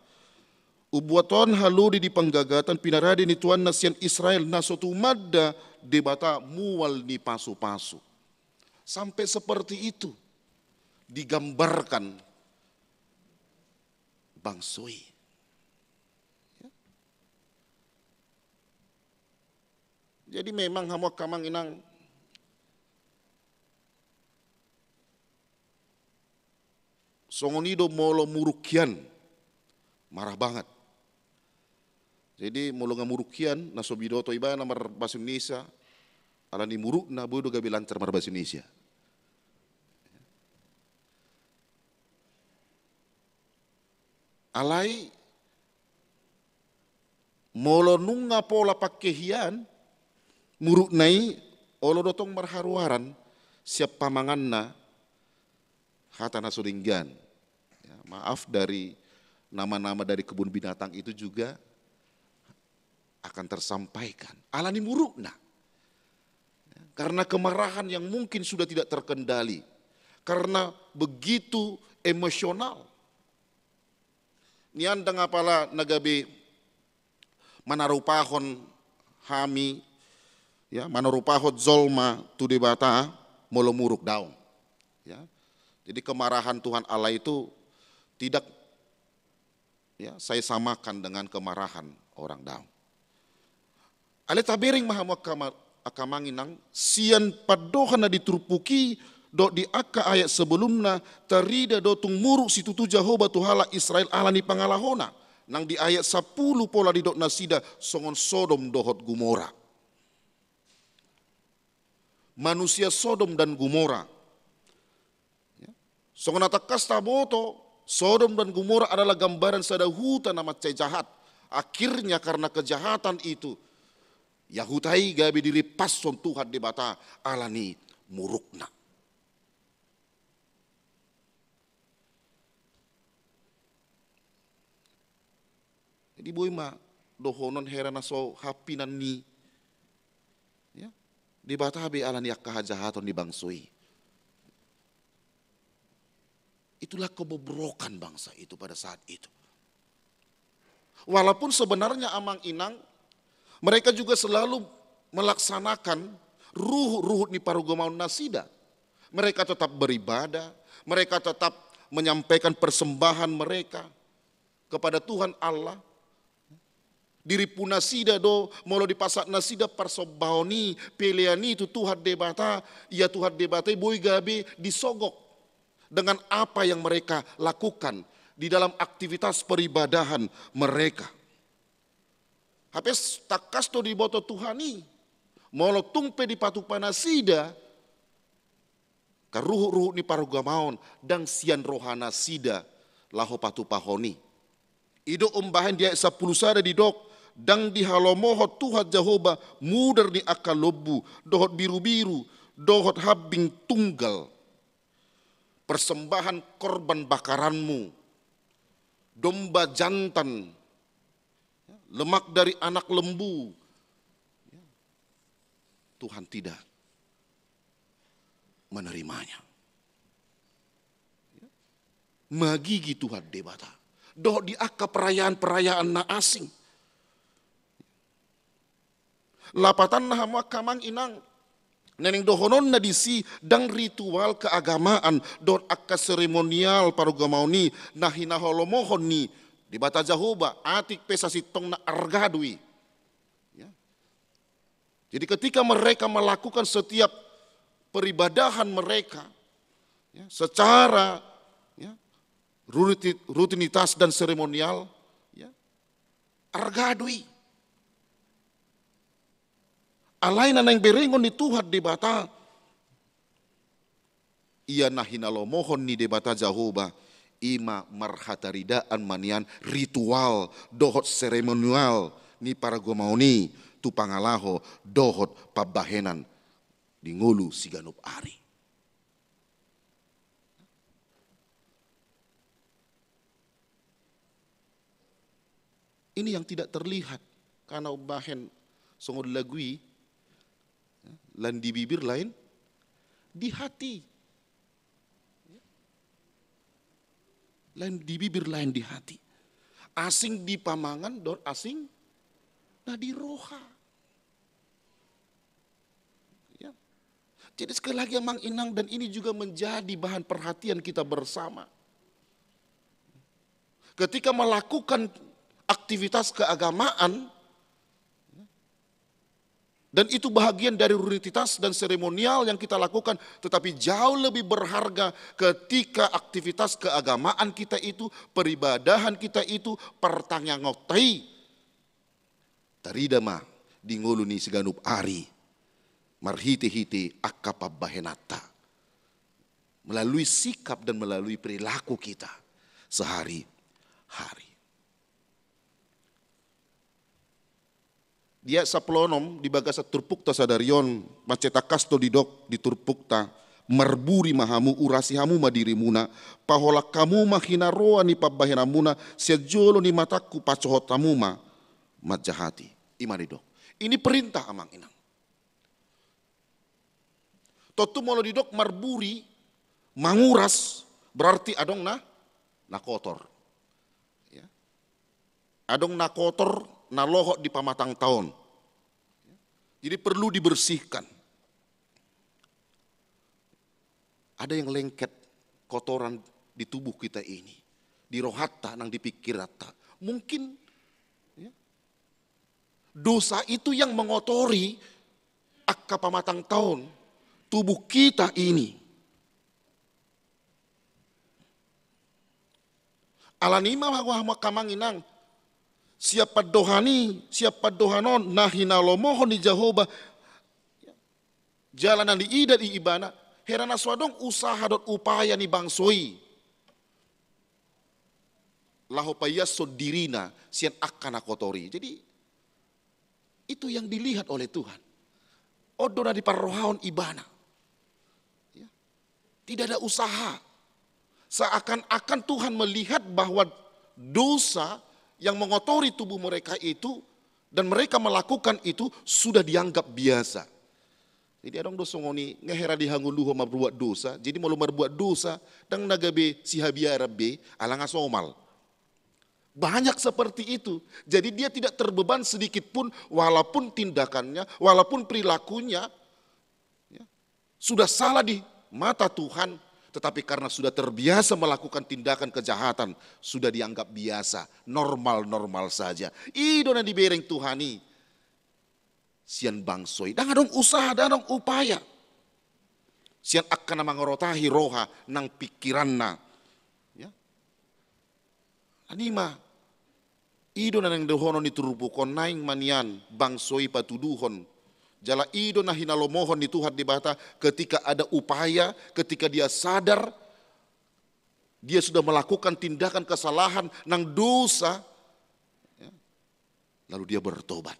umbotohon halode di panggagatan pinarade ni tuanna sian Israel, na so tumanda Debata mual ni pasupasu. Sampai seperti itu digambarkan bangso i. Ya. Jadi memang hamu angka amang inang, songon i do molo muruk hian, marah banget. Jadi molo nga muruk hian, na so binoto ibana marbahasa Indonesia, ala ni murukna boi do gabe lancar marbahasa Indonesia. Alai molo nunga pola pangke hian murukna i, olo do tong marharuaran sian pamanganna hata na so denggan. Ya, maaf, dari nama-nama dari kebun binatang itu juga akan tersampaikan. Ala ni murukna. Ya, karena kemarahan yang mungkin sudah tidak terkendali. Karena begitu emosional. Nian ndang apala na gabe manarupahon hami, ya, manarupahon jolma tu Debata molo muruk, daong. Ya. Jadi kemarahan Tuhan Allah itu tidak, ya, saya samakan dengan kemarahan orang, daong. Alai tabereng ma hamu angka ma-, angka amang inang, sian pandohan na di turpuk i dohot di angka ayat sebelumna, tarida do tung muruk situtu Jahowa tu halak Israel ala ni pangalahona. Nang di ayat sampulu pola didok nasida songon Sodom dohot Gomora. Manusia Sodom dan Gomora. Ya. Songon na tangkas taboto, Sodom dan Gomora adalah gambaran sada huta na mansai jahat. Akhirnya karena kejahatan itu, Ia huta i gabe dirimpashon Tuhan Debata ala ni murukna. Jadi boi ma dohonon hera na so hampinan ni, ya, Debata be ala ni angka hajahaton ni bangso i. Itulah kebobrokan bangsa itu pada saat itu. Walaupun sebenarnya amang inang, mereka juga selalu melaksanakan ruhut-ruhut ni parugamaon nasida. Mereka tetap beribadah, mereka tetap menyampaikan persembahan mereka kepada Tuhan Allah. Dirimpu nasida do, molo dipasahat nasida parsombaon i, pelean i tu Tuhan Debata, ia Tuhan Debata i boi gabe disogok dengan apa yang mereka lakukan di dalam aktivitas peribadahan mereka. Hape tangkas do diboto Tuhan i, molo tung pe dipatupa nasida angka ruhut-ruhut ni parugamaon, ndang sian roha nasida laho patupahon i. I do umbahen di ayat sampulu sada didok, ndang dihalomohon Tuhan Jahowa mudar ni angka lombu, dohot birubiru, dohot hambing tunggal. Persembahan korban bakaranmu, domba jantan, lemak dari anak lembu, Tuhan tidak menerimanya. Magigi Tuhan Debata. Dohot di angka perayaan-perayaan na asing. Lapatanna hamu angka amang inang, naeng dohononna disi ndang ritual keagamaan dohot angka seremonial parugamaon i na hinalomohon ni Debata Jahowa, atik pe sasintongna arga do i. Ya. Jadi ketika mereka melakukan setiap peribadahan mereka, ya, secara, ya, ruti-, rutinitas dan seremonial, ya, arga do i. Alai na naeng berengon ni Tuhan Debata, ia na hinalomohon ni Debata Jahowa, i ma marhataridaan ma nian ritual dohot seremonial ni parugamaon i tu pangalaho dohot pambahenan di ngolu siganup ari. Ini yang tidak terlihat, karena umbahen songon lagu i, ya, lain di bibir lain di hati. Lain di bibir lain di hati. Asing di pamangan dohot asing na di roha. Ya. Jadi sekali lagi amang inang, dan ini juga menjadi bahan perhatian kita bersama. Ketika melakukan aktivitas keagamaan, dan itu bahagian dari rutinitas dan seremonial yang kita lakukan, tetapi jauh lebih berharga ketika aktivitas keagamaan kita itu, peribadahan kita itu, partangiangonta i tarida ma di ngolu ni siganup ari, marhitehite angka pambahenanta, melalui sikap dan melalui perilaku kita sehari-hari. Di ayat sampulu onom di bagasan turpukta sadari on, mansai tangkas do didok di turpukta, marburi ma hamu, urasi hamu ma dirimuna, paholang hamu ma hinaroan ni pambahenanmuna, sian jolo ni matangku pasohot hamu ma manjahati. I ma didok. Ini perintah amang inang. Tontu molo didok marburi, manguras, berarti adong na, na kotor. Ya. Adong na kotor, na lohot di pamatangta on. Jadi perlu dibersihkan. Ada yang lengket kotoran di tubuh kita ini, di rohanta nang di pikiranta. Mungkin, ya, dosa itu yang mengotori angka pamatangta on tubuh kita ini. Alani i ma hamu angka amang inang, sian pandohan i, sian pandohan on na hinalomohon ni Jahowa, jala na niida di ibana, hera na so adong usaha dohot upaya ni bangso i laho paiashon dirina sian angka na kotor i. Jadi Itu yang dilihat oleh Tuhan. On do na diparrohahon ibana. Ya. Tidak ada usaha. Seakan-akan Tuhan melihat bahwa dosa yang mengotori tubuh mereka itu dan mereka melakukan itu sudah dianggap biasa. Jadi adong do songon i, nga hera dihangoluhon marbuat dosa. Jadi molo marbuat dosa, ndang na gabe sihabiaran be, ala nga somal. Banyak seperti itu. Jadi dia tidak terbeban sedikit pun, walaupun tindakannya, walaupun perilakunya, ya, sudah salah di mata Tuhan, tetapi karena sudah terbiasa melakukan tindakan kejahatan, sudah dianggap biasa, normal-normal saja. I do na dibereng Tuhan i sian bangso i. Ndang adong usaha, ndang adong upaya. Sian angka na mangarotahi roha nang pingkiranna. Ya. Alani ma, i do na naeng dohonon ni turpuk on, naeng ma nian bangso i patuduhon. Jala i do na hinalomohon ni Tuhan Debata ketika ada upaya, ketika dia sadar, dia sudah melakukan tindakan kesalahan, nang dosa, ya, lalu dia bertobat.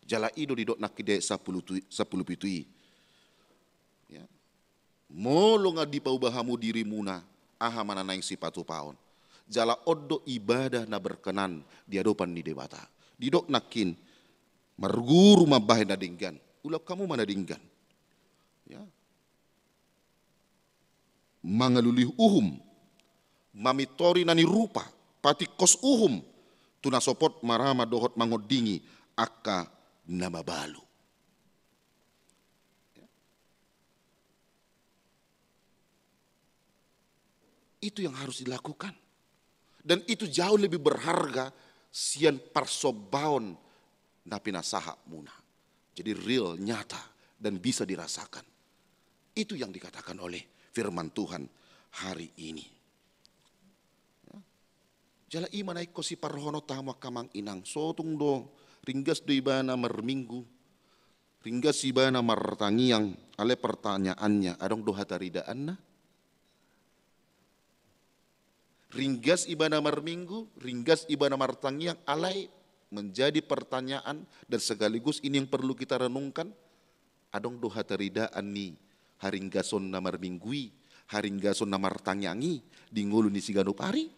Jala i do didok nangkin di ayat sampulu tu-, sampulu pitu i. Ya. Molo nga dipauba hamu dirimuna, aha ma na naeng sipatupaon? Jala on do ibadah na berkenan di adopan ni Debata. Didok nangkin, marguru mambahen na denggan. Ulahon hamu ma na denggan. Ya. Mangalului uhum, mamintori na nirupa, patingkos uhum, tu na sopot marama dohot mangondingi angka na mabalu. Itu yang harus dilakukan. Dan itu jauh lebih berharga sian parsombaon na pinasahatmuna. Jadi real, nyata, dan bisa dirasakan. Itu yang dikatakan oleh firman Tuhan hari ini. Ya. Jala i ma na ingkon siparrohahononta hamu angka amang inang, so tung do ringgas do ibana marminggu, ringgas ibana martangiang, alai pertanyaannya, adong do hataridaanna? Ringgas ibana marminggu, ringgas ibana martangiang, alai menjadi pertanyaan dan sekaligus ini yang perlu kita renungkan, adong do hataridaan ni haringgason na marminggu i, haringgason na martangiang i di ngolu ni siganup ari?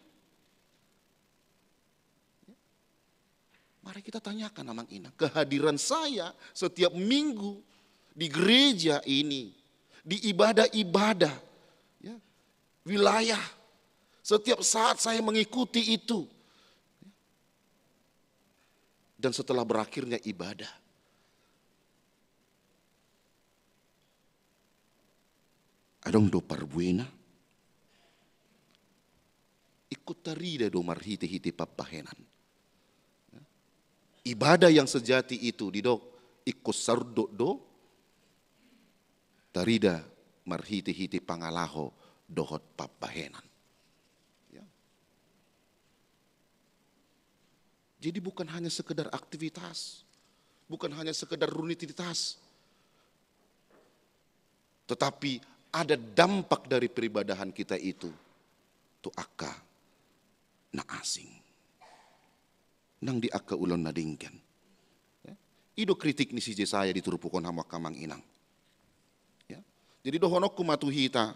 Mari kita tanyakan, amang inang, kehadiran saya setiap minggu di gereja ini, di ibadah-ibadah, ya, wilayah, setiap saat saya mengikuti itu, dan setelah berakhirnya ibadah, adong do parbuena? Ingkon tarida do marhite-hite pambahenan. Ibadah yang sejati itu didok ingkon sardot do tarida marhite-hite pangalaho dohot pambahenan. Ya. Jadi bukan hanya sekedar aktivitas, bukan hanya sekedar rutinitas, tetapi ada dampak dari peribadahan kita itu tu angka na asing, nang di angka ulaon na denggan. Ya. I do kritik ni si Jesaya di turpuk on, hamu angka amang inang. Ya. Jadi dohononku ma tu hita,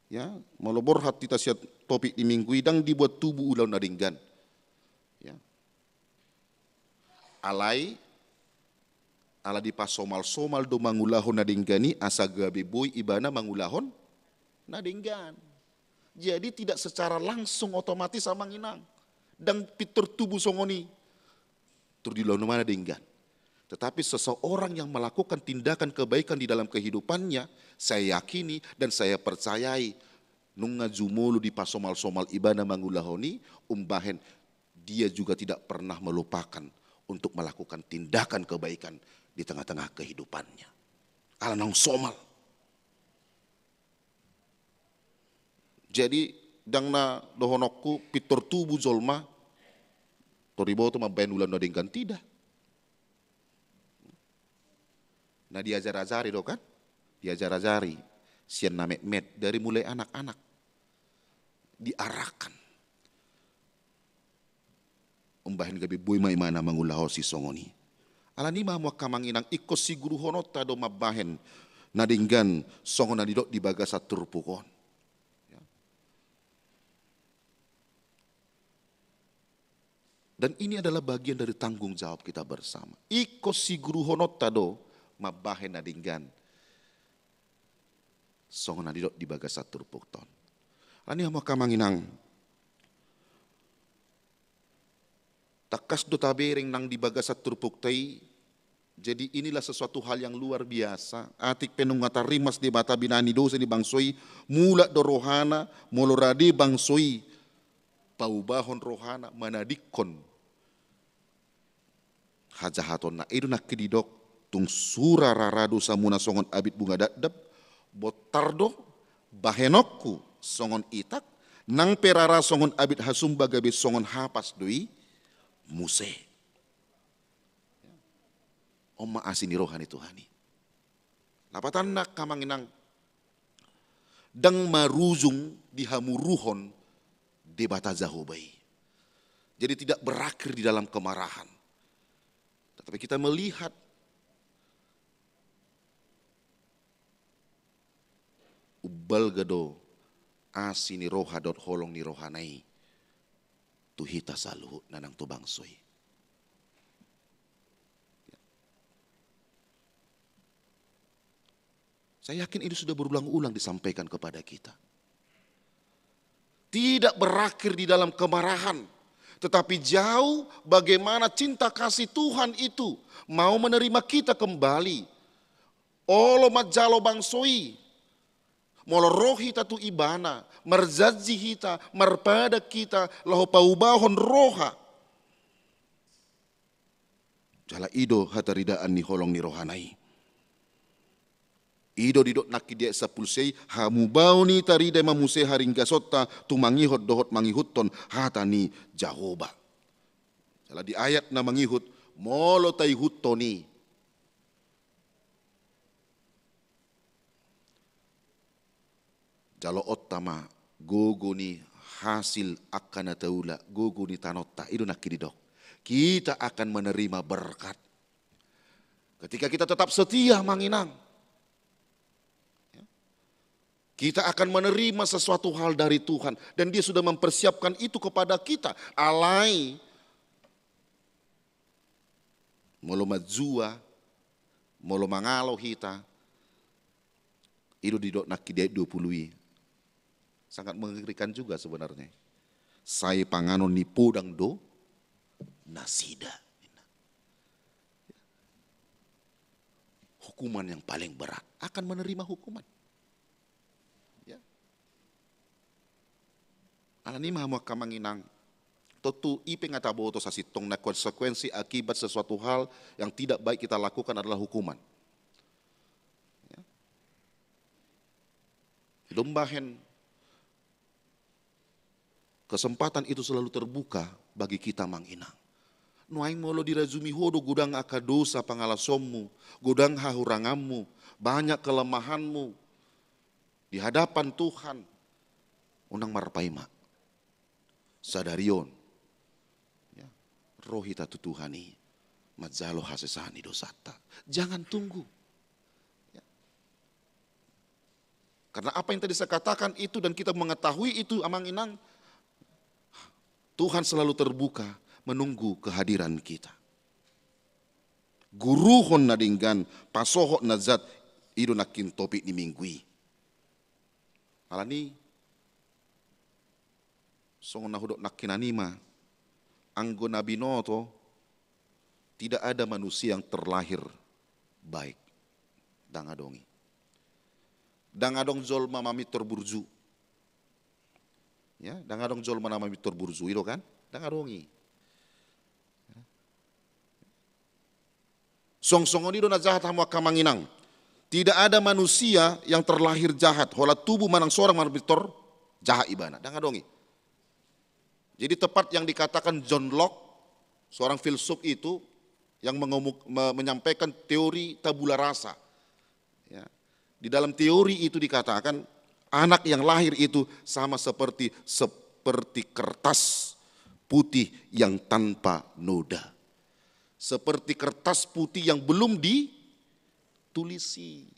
ya, molo borhat hita sian topik di minggu i, ndang dibuat tubu ulaon na denggan. Ya. Alai, ala dipasomal-somal do mangulahon na denggan i, asa gabe boi ibana mangulahon na denggan. Jadi tidak secara langsung otomatis, amang inang, ndang pintor tubu songon i, tor diulahon ma na denggan. Tetapi seseorang yang melakukan tindakan kebaikan di dalam kehidupannya, saya yakini dan saya percayai, nunga jumolo dipasomal-somal ibana mangulahon i, umbahen dia juga tidak pernah melupakan untuk melakukan tindakan kebaikan di tengah-tengah kehidupannya. Ala naung somal. Jadi, ndang na dohononku pintor tubu jolma tor diboto mambahen ulaon na denggan, tidak. Na diajar-ajari do kan? Diajar-ajari sian na metmet, dari mulai anak-anak. Diarahkan. umbahen gabe boi ma ibana mangulahon sisongon i. Alani i ma hamu angka amang inang, ingkon siguruhononta do mambahen na denggan songon na nidok di bagasan turpuk on. Ya. Dan ini adalah bagian dari tanggung jawab kita bersama. Ingkon siguruhononta do mambahen na denggan songon na nidok di bagasan turpukta on. Alani i hamu angka amang inang, tangkas do tabereng nang di bagasan turpukta i. Jadi inilah sesuatu hal yang luar biasa. Atik pe nunga tarrimas Debata binahen ni dosa ni bangso i, mulak do rohana, molo rade bangso i paubahon rohana, manadingkon hajahatonna. I do nangkin didok, tung sura rara dosamuna songon abit bunga dakdak, bontar do bahenonku songon itak, nang pe rara songon abit hasumba gabe songon hapas do i muse. On ma asi ni roha ni Tuhan i. Lapatanna angka amang inang, ndang marujung di hamuruhon Debata Jahowa i. Jadi tidak berakhir di dalam kemarahan. Tetapi kita melihat umbalga do asi ni roha dohot holong ni rohana i tu hita saluhutna nang tu bangso i. Saya yakin ini sudah berulang-ulang disampaikan kepada kita. Tidak berakhir di dalam kemarahan, tetapi jauh bagaimana cinta kasih Tuhan itu mau menerima kita kembali. Olo manjalo bangso i, molo ro hita tu ibana, marjanji hita, marpadan hita laho paubahon roha. Jala i do hataridaan ni holong ni rohana i. I do didok nangkin di ayat sampulu sia i, hamu baoa ni tarida ma muse haringgasonta tu mangihot dohot mangihuthon hata ni Jahowa. Jala di ayat na mangihut, molo taihuthon i, jaloonta ma gogo ni hasil angka na taula, gogo ni tanonta, i do nangkin didok. Kita akan menerima berkat. Ketika kita tetap setia, amang inang, ya, kita akan menerima sesuatu hal dari Tuhan. Dan Dia sudah mempersiapkan itu kepada kita. Alai, molo manjua, molo mangalo hita, i do didok nangkin di ayat dua puluh i. Sangat mengerikan juga sebenarnya. Sai panganon ni podang do nasida. Hukuman yang paling berat, akan menerima hukuman. Ya. Alani i ma hamu angka amang inang, tontu i pe nga taboto sasintongna, konsekuensi akibat sesuatu hal yang tidak baik kita lakukan adalah hukuman. Ya. Dombahen kesempatan itu selalu terbuka bagi kita, amang inang. Nuaeng molo dirajumi ho do godang angka dosa pangalasonmu, godang hahuranganmu, banyak kelemahanmu di hadapan Tuhan, unang marpaima. Sadari on, ya, ro hita tu Tuhan i manjalo hasesaan ni dosanta. Jangan tunggu. Ya. Karena apa yang tadi saya katakan itu dan kita mengetahui itu, amang inang, Tuhan selalu terbuka menunggu kehadiran kita. Guruhon na denggan, pasohot na jat, i do nangkin topik ni minggu i. Alani i, songon na hudok nangkinan i ma, anggo na binoto, tidak ada manusia yang terlahir baik. Ndang adong i. Ndang adong jolma mamintor burju. Ya, ndang adong jolma na mamintor burju, i do kan? Ndang adong i. Song songon i do na jahat, hamu angka amang inang. Tidak ada manusia yang terlahir jahat, holan tubu manang sorang mamintor jahat ibana. Ndang adong i. Jadi tepat yang dikatakan John Locke, seorang filsuf itu yang mengomuk-, me-, menyampaikan teori tabula rasa. Ya. Di dalam teori itu dikatakan anak yang lahir itu sama seperti, seperti kertas putih yang tanpa noda. Seperti kertas putih yang belum ditulisi.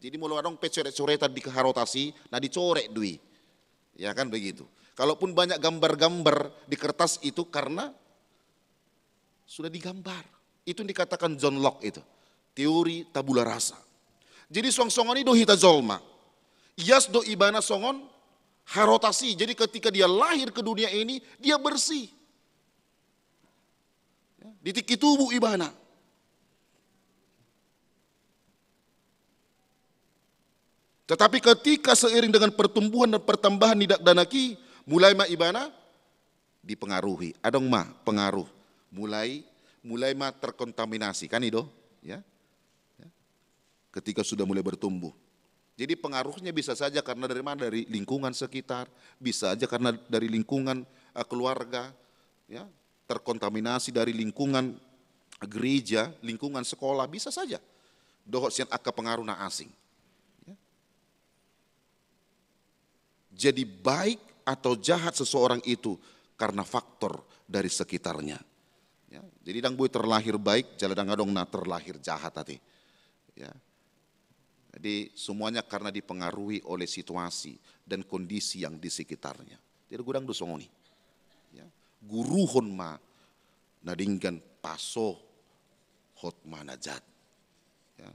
Jadi molo adong pe coret-coretan di harotas i, na dicoret do i. Ya kan begitu. Kalaupun banyak gambar-gambar di kertas itu karena sudah digambar. Itu yang dikatakan John Locke itu. Teori tabula rasa. Jadi suang songon i do hita jolma. Ias do ibana songon harotas i. Jadi ketika dia lahir ke dunia ini, dia bersih. Ya, di tingki tubu ibana. Tetapi ketika seiring dengan pertumbuhan dan pertambahan ni dakdanak i, mulai ma ibana dipengaruhi. Adong ma pengaruh. Mulai, mulai ma terkontaminasi. Kan i do? Ya. Ya. Ketika sudah mulai bertumbuh. Jadi pengaruhnya bisa saja karena dari mana? Dari lingkungan sekitar, bisa saja karena dari lingkungan, eh, keluarga, ya, terkontaminasi dari lingkungan gereja, lingkungan sekolah, bisa saja. Dohot sian angka pengaruh na asing. Ya. Jadi baik atau jahat seseorang itu karena faktor dari sekitarnya. Ya, jadi ndang boi terlahir baik, jala ndang adong na terlahir jahat ate. Ya. Jadi semuanya karena dipengaruhi oleh situasi dan kondisi yang di sekitarnya. Jadi godang do songon i. Ya. Guruhon ma na denggan, pasohot ma na jat. Ya.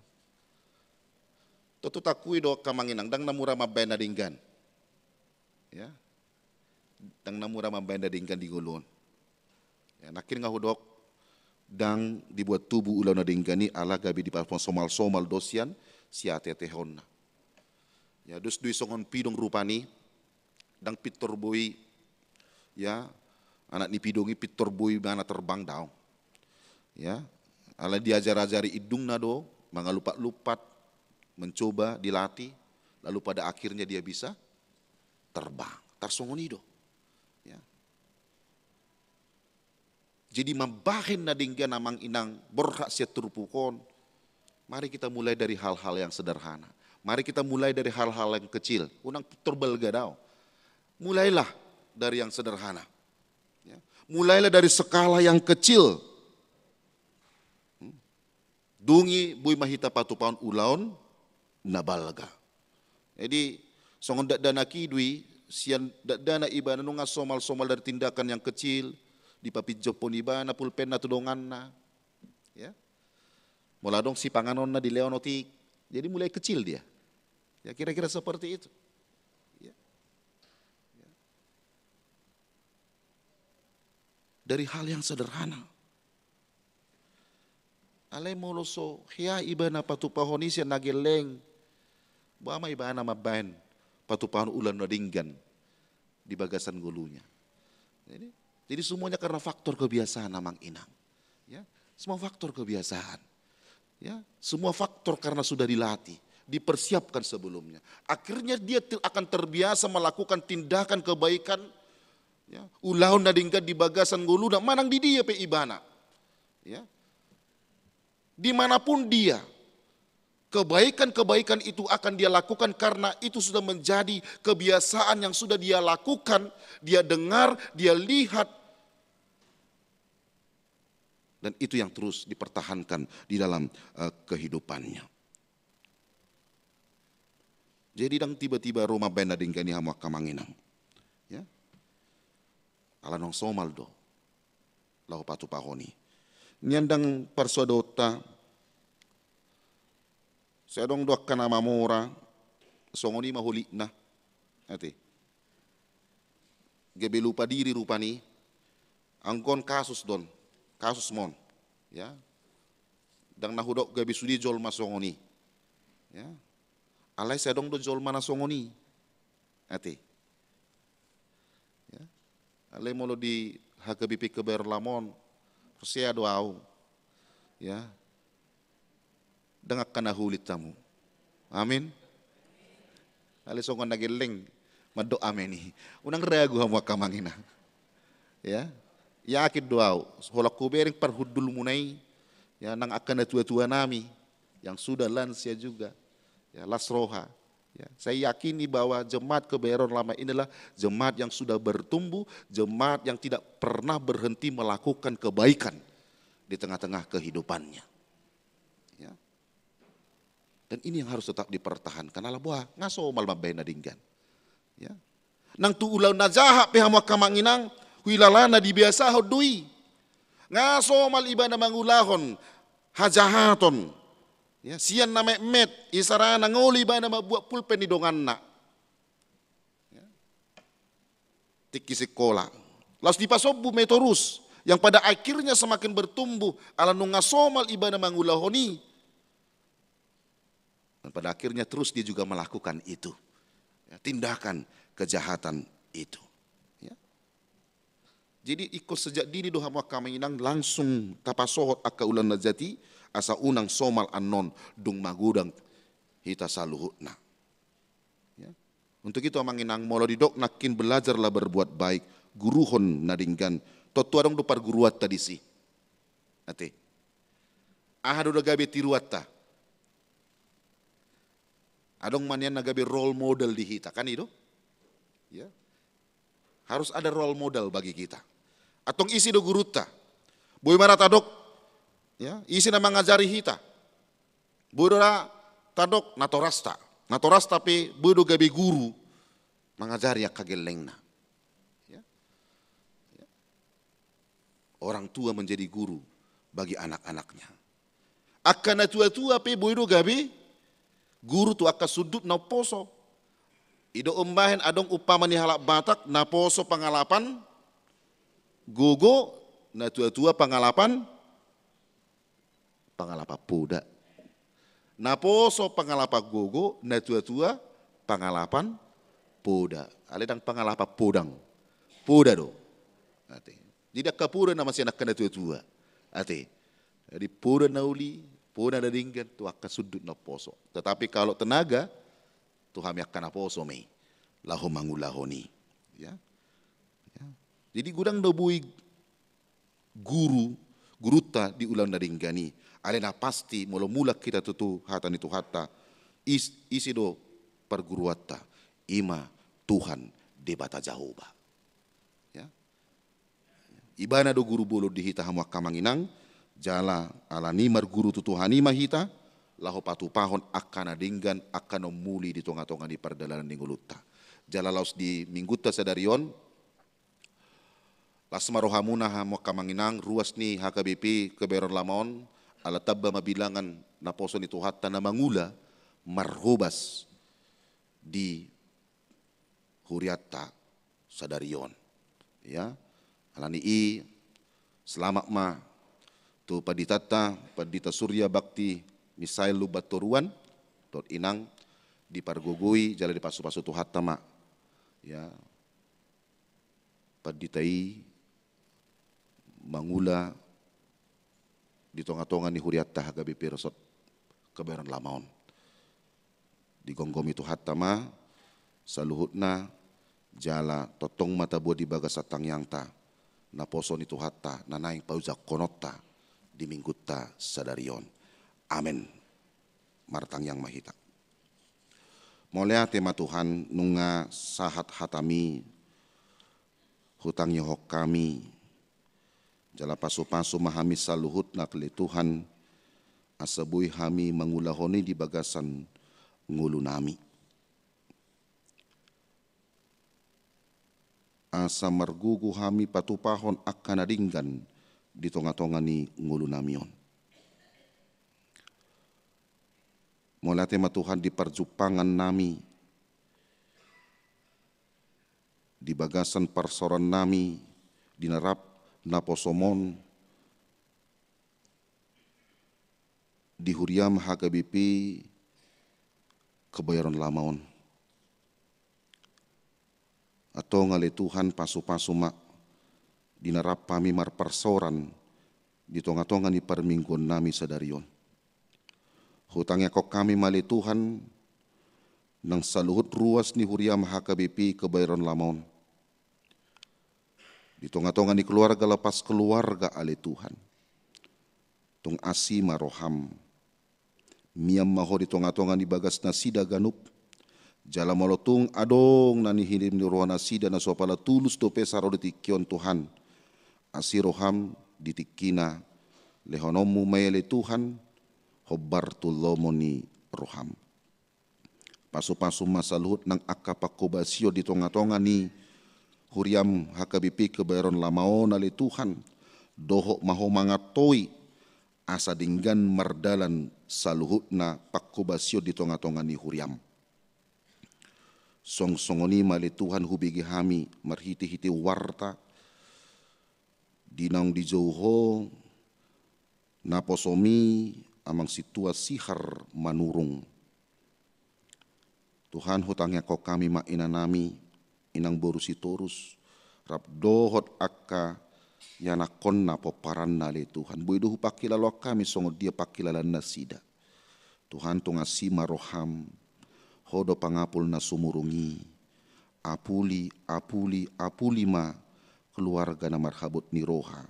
Tontu taakui do angka amang inang, ndang na mura mambaen na denggan. Ya. Ndang na mura mambaen na denggan di ngolu on. Ya, nangkin nga hudok, ndang dibuat tubu ulaon na denggan i ala gabe dipasomalsomal do sian siateatehonna. Ya, dos do i songon pidong rupani, ndang pintor boi, ya, anak ni pidong i pintor boi ibana terbang, daong. Ya, ala diajar-ajari indungna do, mangalumpat-lumpat, mencoba, dilatih, lalu pada akhirnya dia bisa terbang. Tarsongon i do. Ya. Jadi mambahen na denggan amang inang borhat sian turpuk on. Mari kita mulai dari hal-hal yang sederhana. Mari kita mulai dari hal-hal yang kecil. Unang pintor balga, daong. Mulailah dari yang sederhana. Ya. Mulailah dari skala yang kecil. Hmm. Dung i boi ma hita patupahon ulaon na balga. Jadi songon dakdanak i do i, sian dakdanak ibana nunga somalsomal dari tindakan yang kecil, dipapinjophon ibana pulpenna tu donganna. Ya. Molo adong sipanganonna dilehon otik. Jadi mulai kecil dia. Ya, kira-kira seperti itu. Ya. Ya. Dari hal yang sederhana. Alai molo so hea ibana patupahon i sian na gelleng, boha ma ibana mambaen patupahon ulaon na denggan di bagasan ngolunya. Jadi, jadi semuanya karena faktor kebiasaan amang inang. Ya, semua faktor kebiasaan. Ya, semua faktor karena sudah dilatih, dipersiapkan sebelumnya. Akhirnya dia ter-, akan terbiasa melakukan tindakan kebaikan, ya, ulaon na denggan di bagasan ngoluna manang di dia pe ibana. Ya. Dimanapun dia, kebaikan-kebaikan itu akan dia lakukan karena itu sudah menjadi kebiasaan yang sudah dia lakukan, dia dengar, dia lihat. Dan itu yang terus dipertahankan di dalam, eh, kehidupannya. Jadi ndang tiba-tiba ro mambaen na denggan i hamu angka amang inang. Ya. Ala naung somal do laho patupahon i. Nian ndang parsuadonta, sai adong do angka na mamora, songon i ma holitna. Ate. Gabe lupa diri rupani. Anggo on kasus do on, kasus ma on. Ya. Ndang na hudok gabe sude jolma songon i. Ya. Alai sai adong do jolma na songon i. Ate. Ya. Alai molo di H K B P Kebayoran Lama on, porsea do au. Ya. Ndang angka na hulit hamu. Amin. Alai songon na gelleng mandok amin i. Unang ragu hamu angka amang inang. Ya. Yakin do au, holan hubereng parhundulmuna i, ya, nang angka natuatua nami yang sudah lansia juga, ya, las roha. Ya, saya yakini bahwa jemaat Kebayoran Lama ini adalah jemaat yang sudah bertumbuh, jemaat yang tidak pernah berhenti melakukan kebaikan di tengah-tengah kehidupannya. Ya. Dan ini yang harus tetap dipertahankan. Ala boha, nga somal mambahen na denggan. Ya. Nang tu ulaon na jahat pe hamu angka amang inang, huilala na dibiasahon do i. Nga somal ibana mangulahon hajahaton. Ya, sian na metmet, isarana nga olo ibana mambuat pulpen ni donganna. Ya. Tingki sikola. Laos dipasombu ma i torus, yang pada akhirnya semakin bertumbuh, ala nunga somal ibana mangulahon i. Dan pada akhirnya terus dia juga melakukan itu. Ya, tindakan kejahatan itu. Ya. Jadi ingkon sejak dini do hamu angka amang inang langsung tapasohot angka ulaon na jat i, asa unang somal annon dung magodang hita saluhutna. Ya. Untuk itu amang inang, molo didok nangkin belajarlah berbuat baik, guruhon na denggan, tontu adong do parguruanta disi. Ate. Aha do na gabe tiruanta? Adong ma nian na gabe role model di hita, kan i do? Ya. Harus ada role model bagi kita. Antong ise do gurunta? Boi ma ra tadok, ya, ise na mangajari hita. Boi do ra tadok natorasta. Natorasta pe boi do gabe guru mangajari angka gellengna. Ya. Ya. Orang tua menjadi guru bagi anak-anaknya. Angka natua-tua pe boi do gabe guru tu angka sundut na umposo. I do umbahen adong umpama ni halak Batak, naposo pangalapan gogo, natua-tua pangalapan, pangalapan poda. Naposo pangalapan gogo, natua-tua pangalapan poda. Alai ndang pangalapan podang. Poda do. Ate. Jadi angka poda nama sian angka natua-tua. Ate. Jadi poda na uli, poda na denggan tu angka sundut na umposo. Tetapi kalau tenaga, tu hami angka naposo ma i laho mangulahon i. Ya. Ya. Jadi godang do boi guru, gurunta di ulaon na denggan i. Alai na pasti molo mulak hita tutu hata ni Tuhanta, is, ise do parguruanta? I ma Tuhan Debata Jahowa. Ya. Ibana do guru bolon di hita hamu angka amang inang, jala alani i marguru tu Tuhan i ma hita, laho patupahon angka na denggan, angka na umuli di tonga-tonga ni pardalanan ni ngolunta. Jala laos di minggunta sadari on, las ma rohamuna hamu angka amang inang, ruas ni H K B P Kebayoran Lama on, ala tamba ma bilangan naposo ni Tuhanta na mangula marhobas di hurianta sadari on. Ya, alani i selamat ma tu panditanta, Pandita Surya Bakti Misael Lumban Toruan, dohot inang, dipargogoi jala dipasu-pasu Tuhanta ma. Ya, pandita i mangula di tonga-tonga ni hurianta H K B P Resort Kebayoran Lama on. Digomgomi Tuhanta ma saluhutna, jala tongtong ma taboan di bagasan tangiangta naposo ni Tuhanta na naeng paujangkononta di minggunta sadari on. Amen. Martangiang ma hita. Mauliate ma Tuhan, nunga sahat hatami hutangihon hami. Jala pasu-pasu ma hami saluhutna ale Tuhan, asa boi hami mangulahon i di bagasan ngolunami. Asa margogo hami patupahon angka na denggan di tonga-tonga ni ngolunami on. Mauliate ma Tuhan di parjumpangan nami, di bagasan parsaoran nami, di na rap naposom on, di huriam H K B P Kebayoran Lama on. Antong ale Tuhan, pasu-pasu ma di na rap hami marparsaoran di tonga-tonga ni parmingguon nami sadari on. Hutangiangkon hami ma ale Tuhan, nang saluhut ruas ni huriam H K B P Kebayoran Lama on. Di tonga-tonga ni keluarga lepas keluarga ale Tuhan. Tung asi ma roham. Mian ma Ho di tonga-tonga ni bagas nasida ganup. Jala molo tung adong na nihirim ni roha nasida na so pala tulus dope saro di tingki on Tuhan, asi roham di tingkina, lehononmu ma i ale Tuhan, hombar tu lomo ni roham. Pasupasu ma saluhut nang angka panghobasion di tongatonga ni huriam H K B P Kebayoran Lama on ale Tuhan, dohot ma Ho mangantoi, asa denggan mardalan saluhutna panghobasion di tongatonga ni huriam. Song songon i ma ale Tuhan hubege hami marhitehite warta di naung dijou Ho naposomi, Amang Sintua Sihar Manurung. Tuhan, hutangiangkon hami ma inanami, inang boru Sitorus, rap dohot angka ianakkonna pomparanna ale Tuhan. Boi do hupangkilaloan hami songon dia pangkilalaan nasida. Tuhan, tung asi ma roham, Ho do pangapul na sumurung i. Apuli, apuli, apuli ma keluarga na marhabot ni roha.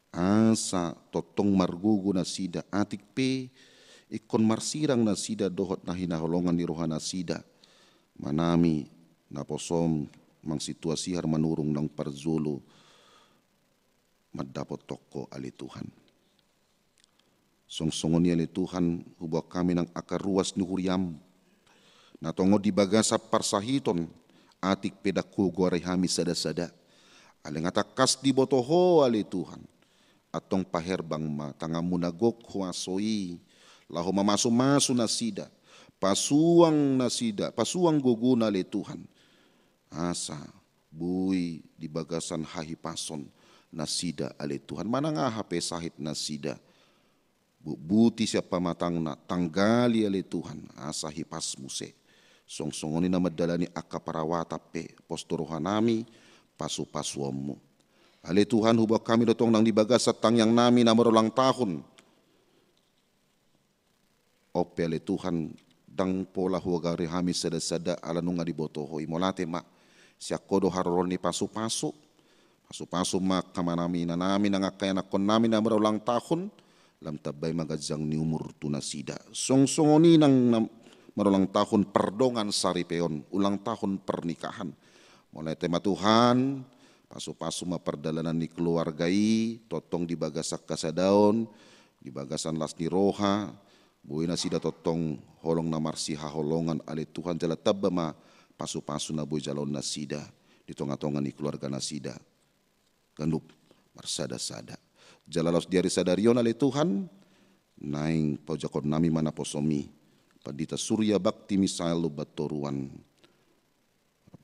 Asa tongtong margogo nasida, atik pe ingkon marsirang nasida dohot na hinaholongan ni roha nasida manami naposom Amang Sintua Sihar Manurung naung parjolo mandapothon Ho ale Tuhan. Song songon i ale Tuhan, huboan hami nang angka ruas ni huriam na tongon di bagasan parsahiton, atik pe ndang hugoari hami sadasada. Alai nga tangkas diboto Ho ale Tuhan. Antong paherbang ma tanganmu na gok huaso i, laho mamasumasu nasida, pasuang nasida, pasuang gogona ale Tuhan. Asa boi di bagasan hahipason nasida ale Tuhan, manang aha pe sahit nasida, butbuti sian pamatangna, tanggali ale Tuhan, asa hipas muse. Song songon i na mandalani angka parawatan pe, pos do rohanami pasupasuonmu. Ale Tuhan, huboan hami do tong nang di bagasan tangiangnami na marulang tahun. On pe ale Tuhan, ndang pola hugoari hami sadasada ala nunga diboto Ho i. Mauliate ma, sian Ho do haroro ni pasupasu. Pasupasu ma angka amanami, inanami, nang angka ianakkonnami na marulang tahun, lam tambai ma ganjang ni umur tu nasida. Song songon i nang na marulang tahun pardongan saripeon, ulang tahun pernikahan. Mauliate ma Tuhan, pasupasu ma pardalanan ni keluarga i, tongtong di bagasan hasadaon, di bagasan las ni roha, boi nasida tongtong holong na marsihaholongan ale Tuhan, jala tamba ma pasupasu na boi jaloon nasida di tongatonga ni keluarga nasida ganup marsadasada. Jala laos di ari sadari on ale Tuhan, naeng paojakhonnami ma naposomi Pandita Surya Bakti Misael Lumbantoruan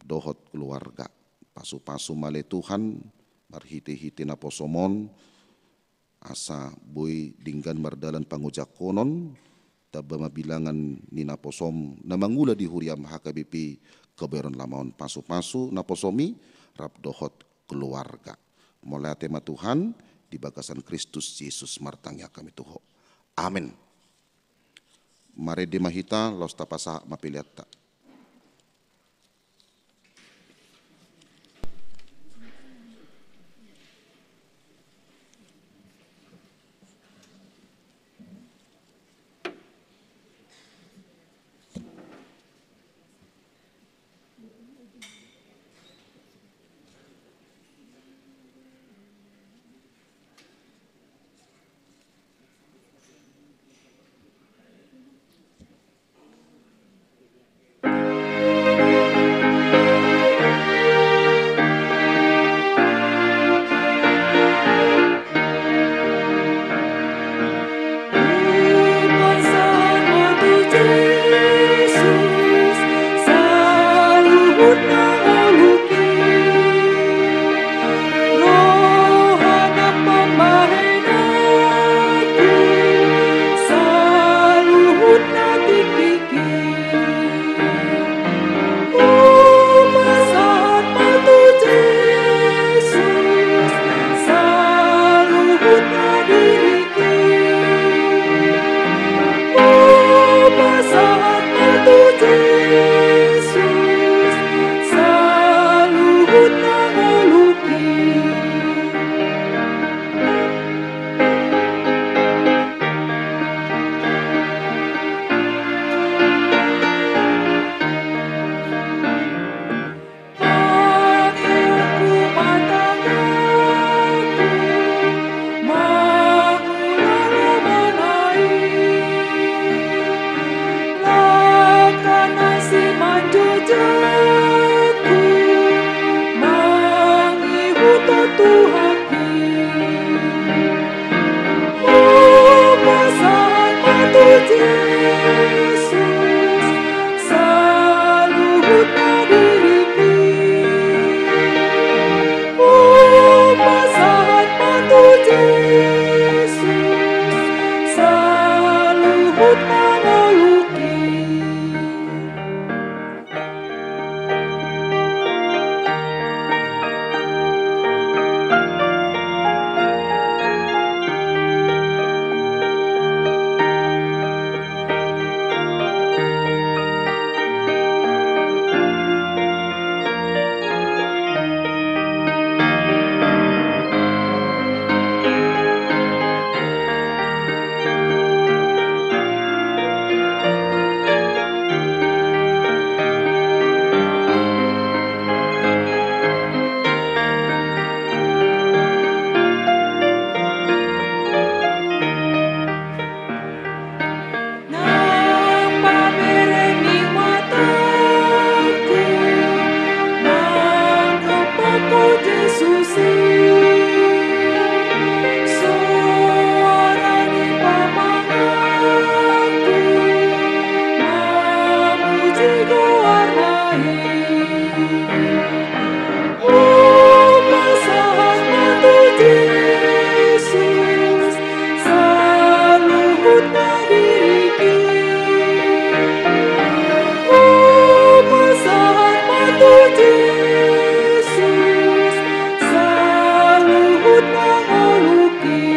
dohot keluarga. Pasupasu ma ale Tuhan, marhitehite naposom on, asa boi denggan mardalan pangojahon, tamba ma bilangan ni naposom na mangula di huriam H K B P Kebayoran Lama on. Pasupasu naposomi, rap dohot keluarga. Mauliate ma Tuhan, di bagasan Kristus Jesus martangiang hami tu Ho. Amen. Marende ma hita, laos tapasahat ma peleanta. Aku mangihuthon Tuhan i. O pasahat ma tu Jesus saluhut na diringki. O pasahat ma tu Jesus saluhut na ngolungki. Nang pamereng ni matangku, nang dompakkon Jesus i. Soara ni pamanganku, mamuji goarna i. O pasahat ma tu Jesus saluhut na diringki. O pasahat ma tu Jesus saluhut na ngolungki.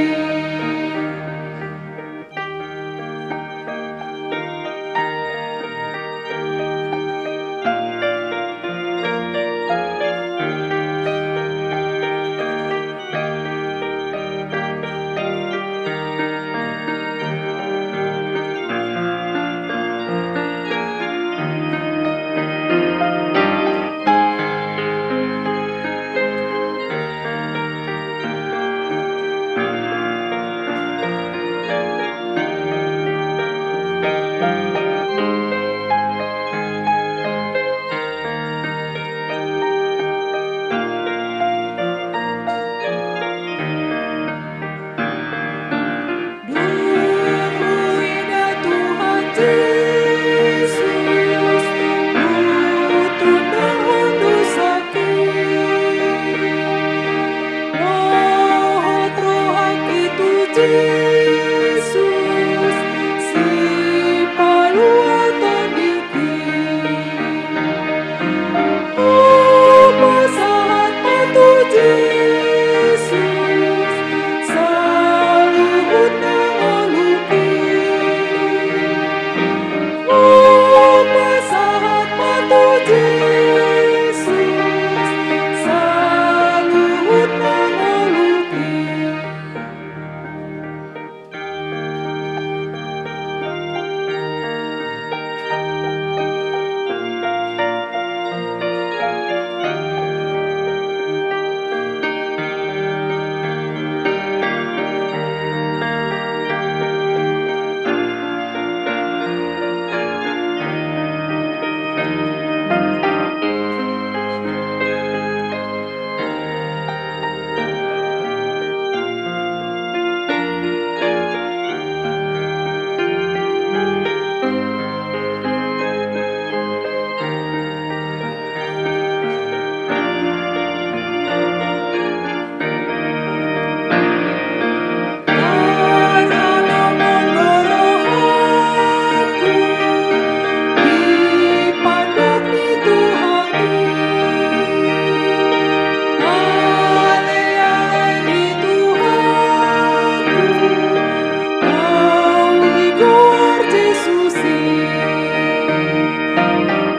Dung huida Tuhan Jesus, hutundahon dosangki. Lohot rohangki tu Jesus, sipalua tondingki. O pasahat ma tu Jesus saluhut na ngolungki. O pasahat ma tu Jesus saluhut na ngolungki.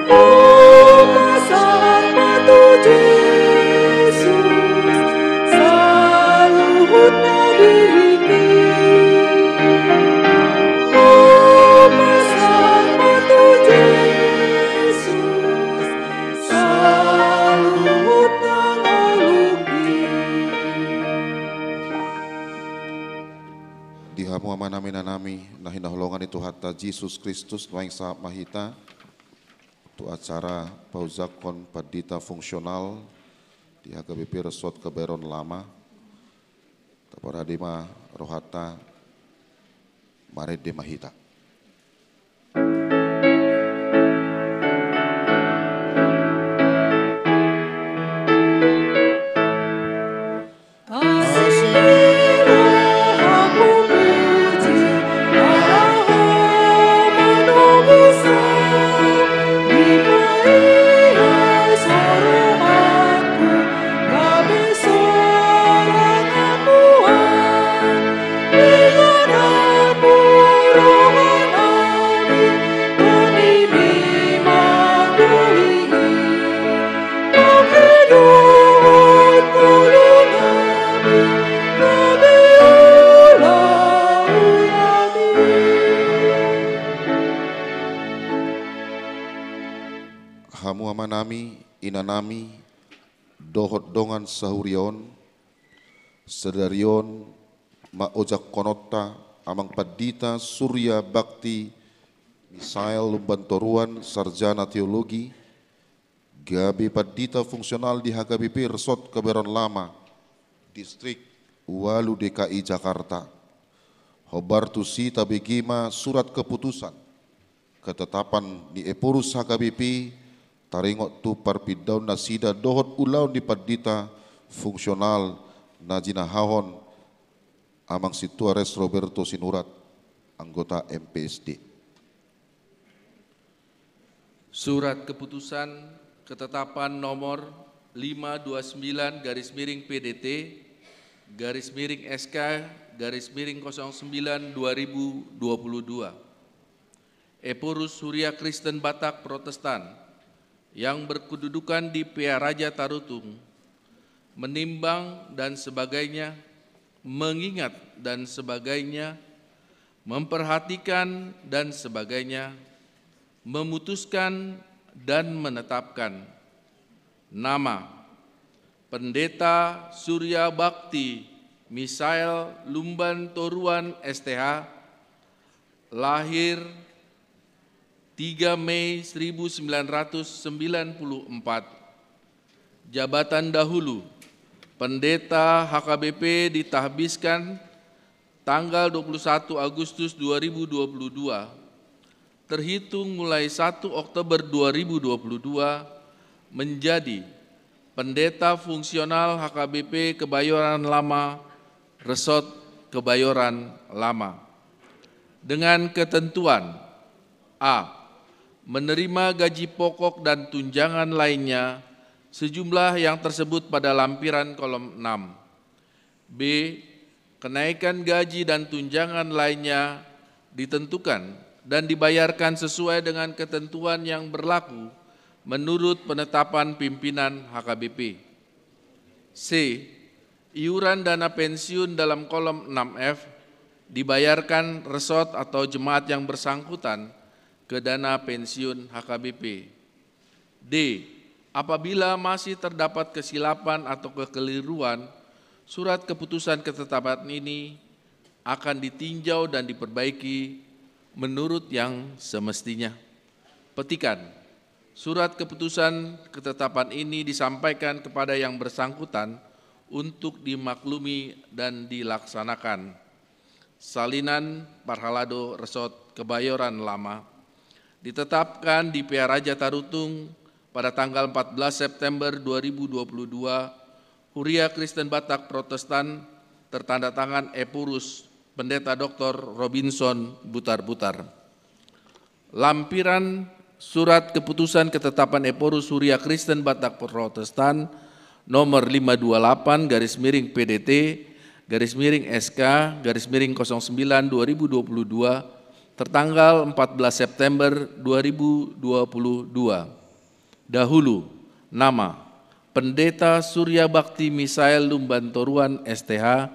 O pasahat ma tu Jesus saluhut na diringki. O pasahat ma tu Jesus saluhut na ngolungki. Di hamu amanami, inanami na hinaholongan ni Tuhanta Jesus Kristus, nuaeng sahat ma hita tu acara paojakhon pandita fungsional di H K B P Resort Kebayoran Lama. Taparade ma rohanta, marende ma hita. Hamu amanami, inanami, dohot dongan sahuria on, sadari on ma ojakhononta Amang Pandita Surya Bakti Misael Lumban Toruan, sarjana teologi, gabe pandita fungsional di H K B P Resort Kebayoran Lama, Distrik ualu D K I Jakarta. Hombar tusi tabege ma surat keputusan ketetapan ni Ephorus H K B P, taringot tu parpindaon nasida dohot ulaon ni pandita fungsional na jinahahon Amang Sintua Res Roberto Sinurat, anggota M P S D. Surat keputusan ketetapan nomor lima dua sembilan garis miring P D T garis miring S K garis miring kosong sembilan dua ribu dua puluh dua. Ephorus Huria Kristen Batak Protestan yang berkedudukan di Pearaja Tarutung, menimbang dan sebagainya, mengingat dan sebagainya, memperhatikan dan sebagainya, memutuskan dan menetapkan nama Pendeta Surya Bakti Misael Lumban Toruan, S T H, lahir tiga Mei seribu sembilan ratus sembilan puluh empat. Jabatan dahulu, Pendeta H K B P ditahbiskan tanggal dua puluh satu Agustus dua ribu dua puluh dua, terhitung mulai satu Oktober dua ribu dua puluh dua, menjadi Pendeta Fungsional H K B P Kebayoran Lama, Resort Kebayoran Lama. Dengan ketentuan: A. Menerima gaji pokok dan tunjangan lainnya sejumlah yang tersebut pada lampiran kolom enam. B. Kenaikan gaji dan tunjangan lainnya ditentukan dan dibayarkan sesuai dengan ketentuan yang berlaku menurut penetapan pimpinan H K B P. C. Iuran dana pensiun dalam kolom enam F dibayarkan resort atau jemaat yang bersangkutan ke dana pensiun H K B P. D. Apabila masih terdapat kesilapan atau kekeliruan, surat keputusan ketetapan ini akan ditinjau dan diperbaiki menurut yang semestinya. Petikan: surat keputusan ketetapan ini disampaikan kepada yang bersangkutan untuk dimaklumi dan dilaksanakan. Salinan parhalado Resort Kebayoran Lama, ditetapkan di Pearaja Tarutung pada tanggal empat belas September dua ribu dua puluh dua, Huria Kristen Batak Protestan, tertanda tangan Ephorus Pendeta Doktor Robinson Butarbutar. Lampiran surat keputusan ketetapan Ephorus Huria Kristen Batak Protestan nomor lima dua delapan garis miring P D T garis miring S K garis miring kosong sembilan dua ribu dua puluh dua, tertanggal empat belas September dua ribu dua puluh dua. Dahulu, nama: Pendeta Surya Bakti Misael Lumban Toruan, S T H.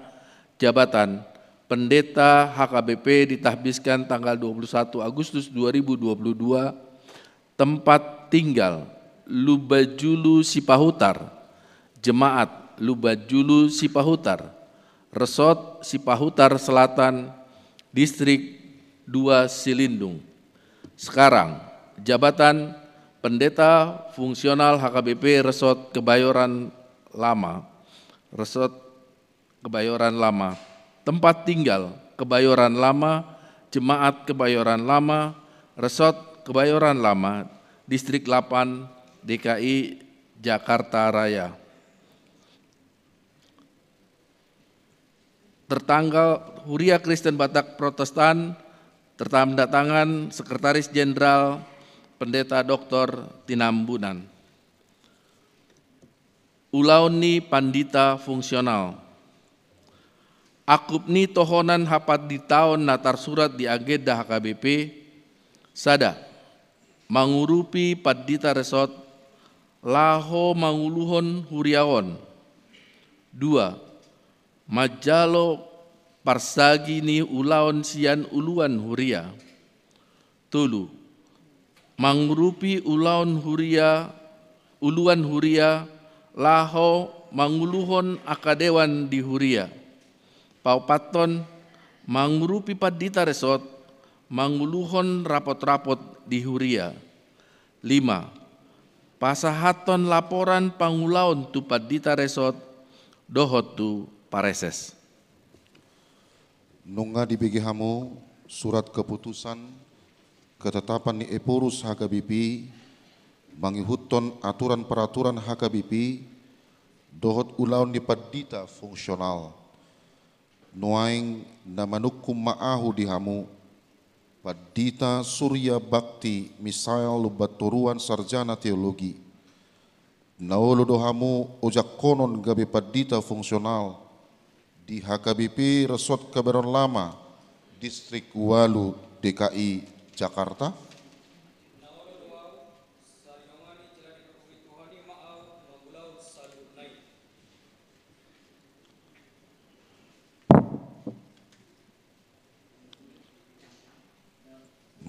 Jabatan: Pendeta H K B P ditahbiskan tanggal dua puluh satu Agustus dua ribu dua puluh dua. Tempat tinggal: Lumbanjulu Sipahutar. Jemaat: Lumbanjulu Sipahutar. Resort: Sipahutar Selatan, Distrik dua Silindung. Sekarang, jabatan: Pendeta fungsional H K B P Resort Kebayoran Lama. Resort Kebayoran Lama. Tempat tinggal, Kebayoran Lama, Jemaat Kebayoran Lama, Resort Kebayoran Lama, Distrik delapan, D K I Jakarta Raya. Tertanggal Huria Kristen Batak Protestan, tertanda tangan Sekretaris Jenderal Pendeta Doktor Tinambunan. Ulaon ni pandita fungsional. Angkup ni tohonan hapanditaon na tarsurat di agenda H K B P, sada, mangurupi pandita resort laho manguluhon huria on. Dua, manjalo parsagi ni ulaon sian uluan huria. Tolu, mangurupi ulaon huria, uluan huria laho manguluhon angka dewan di huria. Paopathon, mangurupi pandita resort manguluhon rapot-rapot di huria. Lima, pasahathon laporan pangulaon tu pandita resort dohot tu pareses. Nunga dibege hamu surat keputusan ketetapan ni Ephorus H K B P mangihuthon aturan peraturan H K B P dohot ulaon ni pandita fungsional. Nuaeng na manungkun ma ahu di hamu, Pandita Surya Bakti Misael Lumbantoruan, sarjana teologi. Na olo do hamu ojakkonon gabe pandita fungsional di H K B P Resort Kebayoran Lama, Distrik ualu, D K I Jakarta?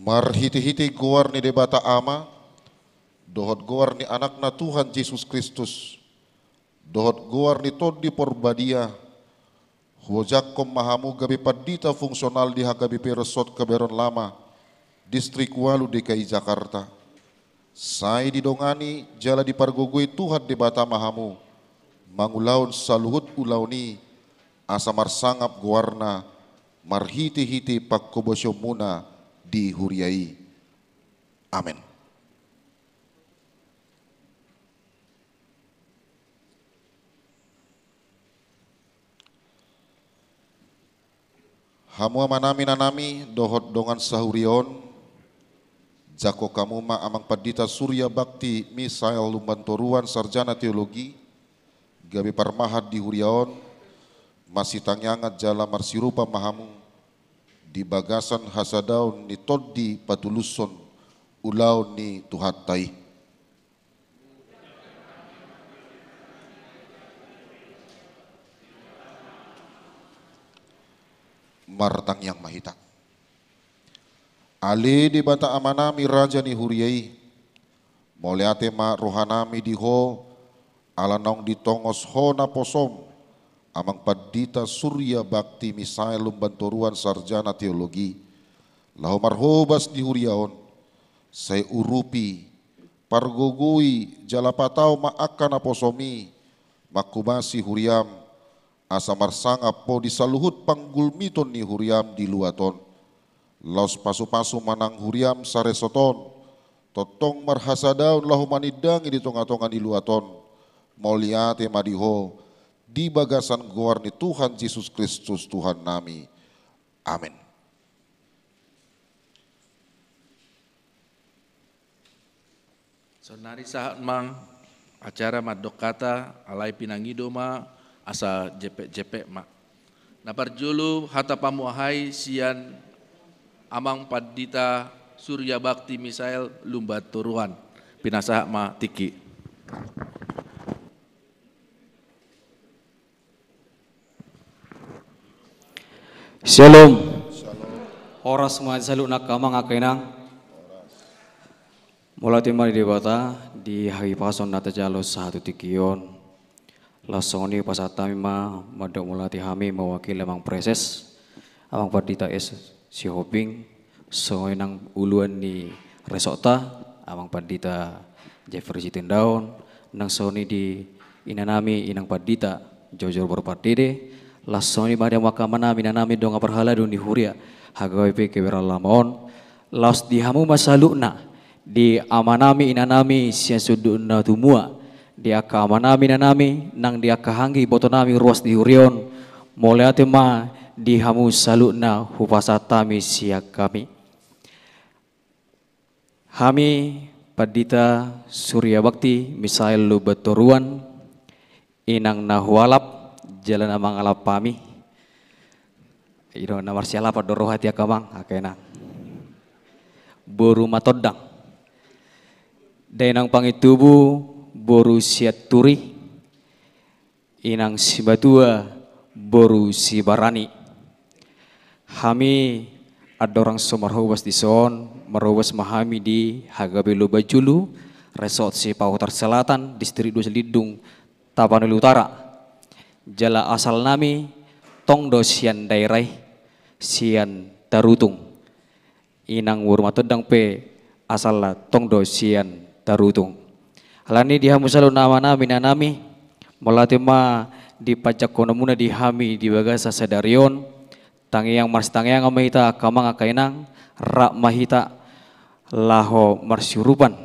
Marhitehite goar ni Debata Ama, dohot goar ni Anakna Tuhan Jesus Kristus, dohot goar ni Tondi Porbadia, huojakhon ma hamu gabe pandita fungsional di H K B P Resort Kebayoran Lama, Distrik ualu, D K I Jakarta. Sai didongani jala dipargogoi Tuhan Debata ma hamu mangulahon saluhut ulaon i, asa marsangap goarna marhitehite panghobasionmuna di huria i. Amen. Hamu amanami, inanami dohot dongan sahuria on, jangkon hamu ma Amang Pandita Surya Bakti Misael Lumbantoruan, sarjana teologi, gabe parmahan di huria on, masitangiangan jala marsiurupan ma hamu di bagasan hasadaon ni Tondi patulushon ulaon ni Tuhanta i. Martangiang ma hita. Ale Debata Amanami, Raja ni huria i, mauliate ma rohanami di Ho, ala naung ditongos Ho naposom Amang Pandita Surya Bakti Misael Lumbantoruan, sarjana teologi, laho marhobas di huria on. Sai urupi, pargogoi jala patau ma angka naposom i, manghobasi huriam, asa marsangap Ho di saluhut panggulmiton ni huriam di luat on. Laos pasupasu ma nang huriam saresort on, tongtong marhasadaon laho manindangi di tongatonga ni luat on. Mauliate ma di Ho, di bagasan goar ni Tuhan Jesus Kristus Tuhannami. Amen. Saonnari sahat ma acara mandok hata, alai pinangido ma asa jempek-jempek ma. Na parjolo hata pamuhai sian Amang Pandita Surya Bakti Misael Lumbantoruan. Pinasahat ma tingki. Shalom. Horas ma di saluhut angka amang, angka inang. Mauliate ma di Debata di hahipason na tajalo sahat tu tingki on. Laos songon i pasahat hami ma mandok mauliate hami mewakili Amang Praeses, Amang Pandita S Sihombing, songon i nang uluan ni resortta, Amang Pandita Jeffrey Sitindaon, nang songon i di inanami, inang Pandita Jojo Boru Pardede, laos songon i ma di hamu angka amanami, inanami, dongan parhalado ni huria H K B P Kebayoran Lama on, laos di hamu ma saluhutna, di amanami, inanami sian sundut na tumua, di angka amanami, inanami, nang di angka anggi ibotonami ruas di huria on, mauliate ma di hamu saluhutna hupasahat hami sian hami. Hami Pandita Surya Bakti Misael Lumbantoruan, inang na hualap jala na mangalap hami. I do na marsialapan do roha di angka amang, angka inang. Boru Matondang. Dainang Pangintubu, boru Sianturi, inang Simatua, boru Sibarani. Hami andorang so marhobas dison, marhobas ma hami di H K B Lumban Julu, Resort Sipahutar Selatan, Distrik dua Silindung, Tapanuli Utara. Jala asalnami tong do sian daerah i, sian Tarutung. Inang boru Matondang pe asalna tong do sian Tarutung. Alani di hamu saluhutna amanami, inanami, mauliate ma di panjangkononmuna di hami di bagasan sadari on. Tangiang marsitangiangan ma hita angka amang angka inang, rap ma hita laho marsiurupan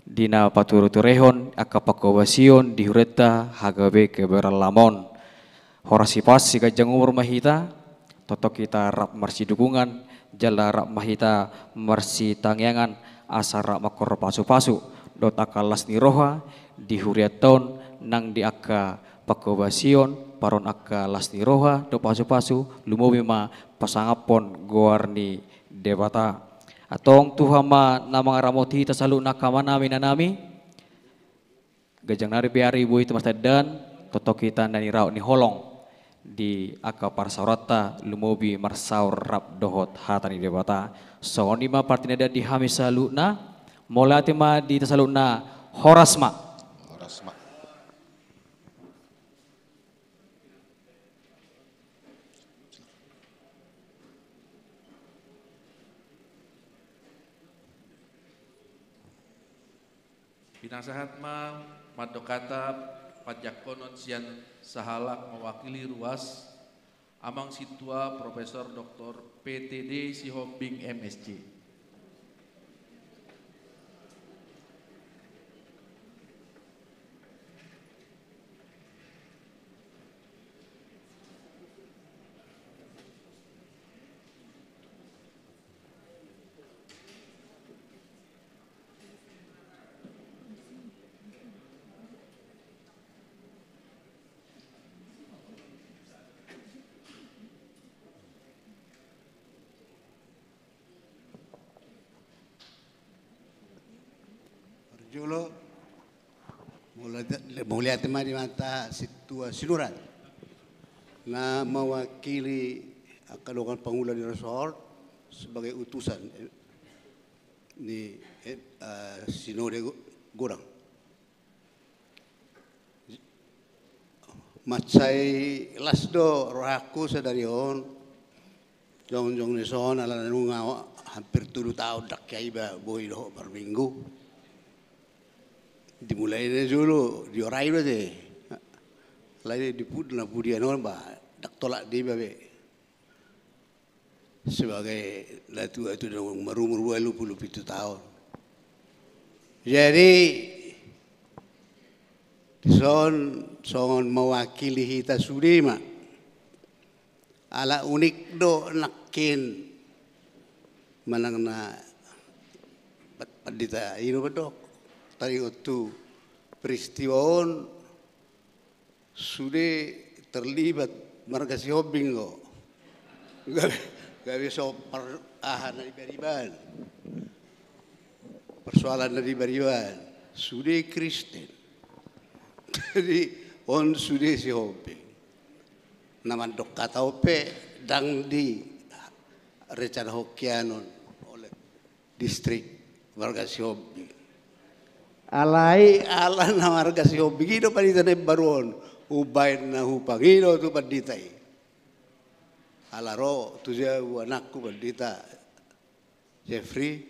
di na patureturehon angka panghobasion di hurianta H K B Kebayoran Lama on. Horas sipaas siganjang umur ma hita, tongtong hita rap marsidukungan, jala rap ma hita marsitangiangan, asa rap mangkorhon pasupasu dohot angka las ni roha di hurianta on, nang di angka panghobasion, parumaen angka las ni roha dohot pasupasu, lumobi ma pasangaphon goar ni Debata. Antong Tuhan ma na mangaramoti hita saluhutna angka amanami, inanami. Ganjang nari pe ari boi hita martandan, tongtong hita na niraot ni holong di angka parsaoranta, lumobi marsaor rap dohot hata ni Debata. Songon i ma partandaon di hami saluhutna, mauliate ma di hita saluhutna, horas ma. Horas ma. Pinasahat ma mandok hata panjangkonon sian sahalak mewakili ruas, Amang Sintua Profesor Doktor P T D Sihombing M S C. Parjolo, mauliate, mauliate ma di hita Sintua Sinurat na mewakili angka dongan pangula di resort sebagai utusan, eh, ni, eh, eh, Sinode Go-, Godang. Mansai las do rohangku sadari on, jongjong dison ala nunga hampir tolu taon ndang hea iba boi dohot marminggu. Dimulai na jolo di Orai do ate. Alai di pud-, na pudian on ba, ndang tolap do iba be. Sebagai natua-tua naung marumur ualu pulu pitu taon. Jadi, dison songon mewakili hita sude ma. Ala unik do nangkin manang na pa-, pandita i do mandok. Taringot tu peristiwa on, sude terlibat marga Sihombing do. Gabe, gabe so par-, aha na dibaribaan. Persoalan na dibaribaan. Sude Kristen. Jadi, on sude Sihombing. Na mandok hata on pe ndang direncanahon hian on oleh distrik marga Sihombing. Alai ala na marga Sihombing i do pandita na imbaru on, umbaen na hupangido tu pandita i. Ala ro tu jabu anakku pandita Jeffrey,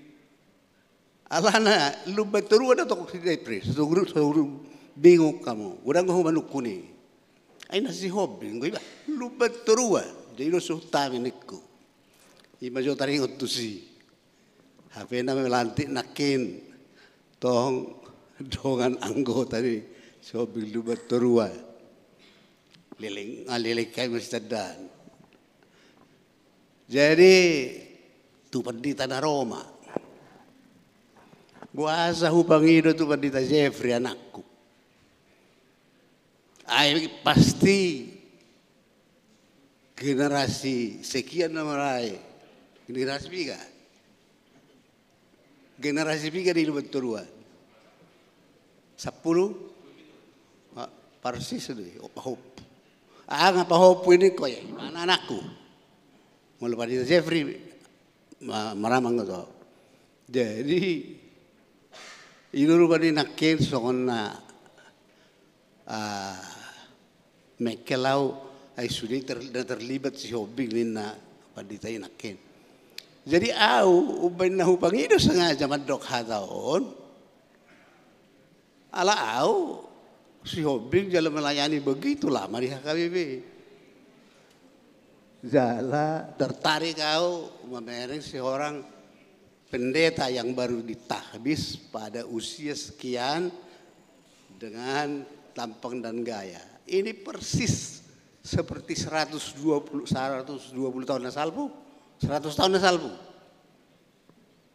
Alana Lumban Toruan do tong si Jeffrey, so tung, so tung bingung hamu. Godang ho manungkun i. Ai na si Hombing do iba Lumban Toruan. Jadi do suhut hami ningku. Ima jo taringot tusi. Hape na melantik nangkin tong dongan anggota ni si Hombing Lumban Toruan. Leleng, ah, leleng hami masitandaan. Jadi tu pandita na ro ma. Boasa hupangido tu pandita Jeffrey anakku? Ai pasti generasi sekian nama rai. Generasi piga? Generasi piga di Lumban Toruan? Sampulu? Ma-, parsis do i, o, pahompu. Aha pahompu i ningku, ya, ima na anakku. Molo pandita Jeffrey, ma-, maramang do. Jadi i do rupani nangkin songon na, ah, mengkel au, ai sude ter-, na terlibat si Hombing ninna pandita i nangkin. Jadi au umbaen na hupangido sengaja mandok hata on, ala au si Hombing jala melayani begitu lama di H K B P. Jala tertarik au mamereng seorang pendeta yang baru ditahbiz pada usia sekian dengan tampang dan gaya. Ini persis seperti seratus dua puluh, seratus dua puluh tahun na salpu, seratus tahun na salpu.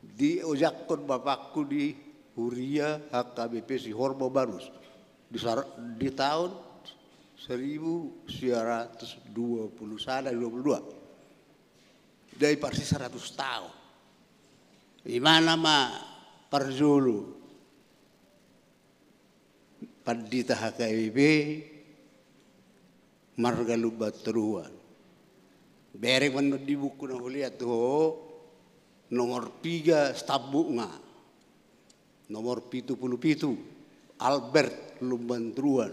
Diojakhon bapakku di huria H K B P Sihorbo Barus di sar-, di tahun seribu sembilan ratus dua puluh sada, dua puluh dua. Jadi persis seratus tahun. Ima na ma parjolo pandita H K B P marga Lumban Toruan. Bereng ma annon di buku na hulean tu ho, nomor piga stambukna. Nomor pitu pulu pitu, Albert Lumban Toruan.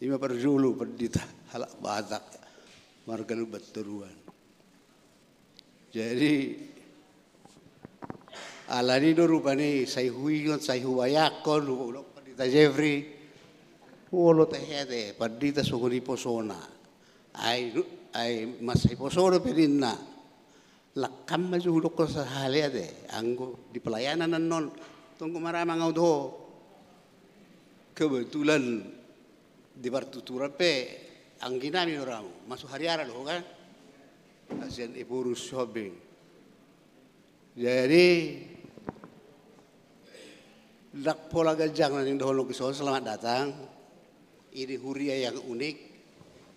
Ima parjolo pandita halak Batak marga Lumban Toruan. Jadi alani do rupani sai huingot, sai hubayangkon, hudok pandita Jeffrey, olo tahe ate pandita songon i posona. Ai, ai mansai poso dope ninna. Langkam ma jo hudokkon sahali ate, anggo di pelayanan annon tong do maramang au tu ho. Kebetulan di partuturan pe angginami do ramu, masuk hariara do ho kan. Kasian Ephorus Hombing. Jadi ndang pola ganjang na ningdohononku ison, selamat datang. Ini huria yang unik.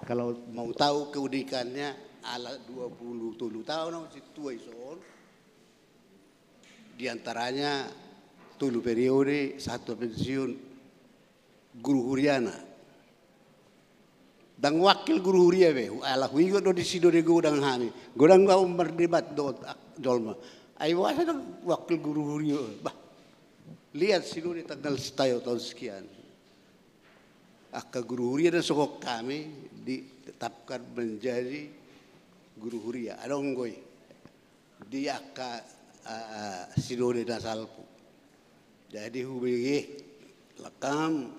Kalau mau tahu keunikannya, ala dua puluh tolu tahun au sintua ison. Di antaranya tolu periode, sahat tu pensiun, guru huriana. Ndang wakil guru huria be, ala huingot do di Sinode godang hami. Godang do au mardebat dohot jolma. Ai boasa ndang wakil guru huria? Bah, lihat Sinode tanggal sekian tahun sekian. Angka guru huria na songon hami ditetapkan menjadi guru huria. Adong do i di angka, ah, Sinode na salpu. Jadi hubege langkam,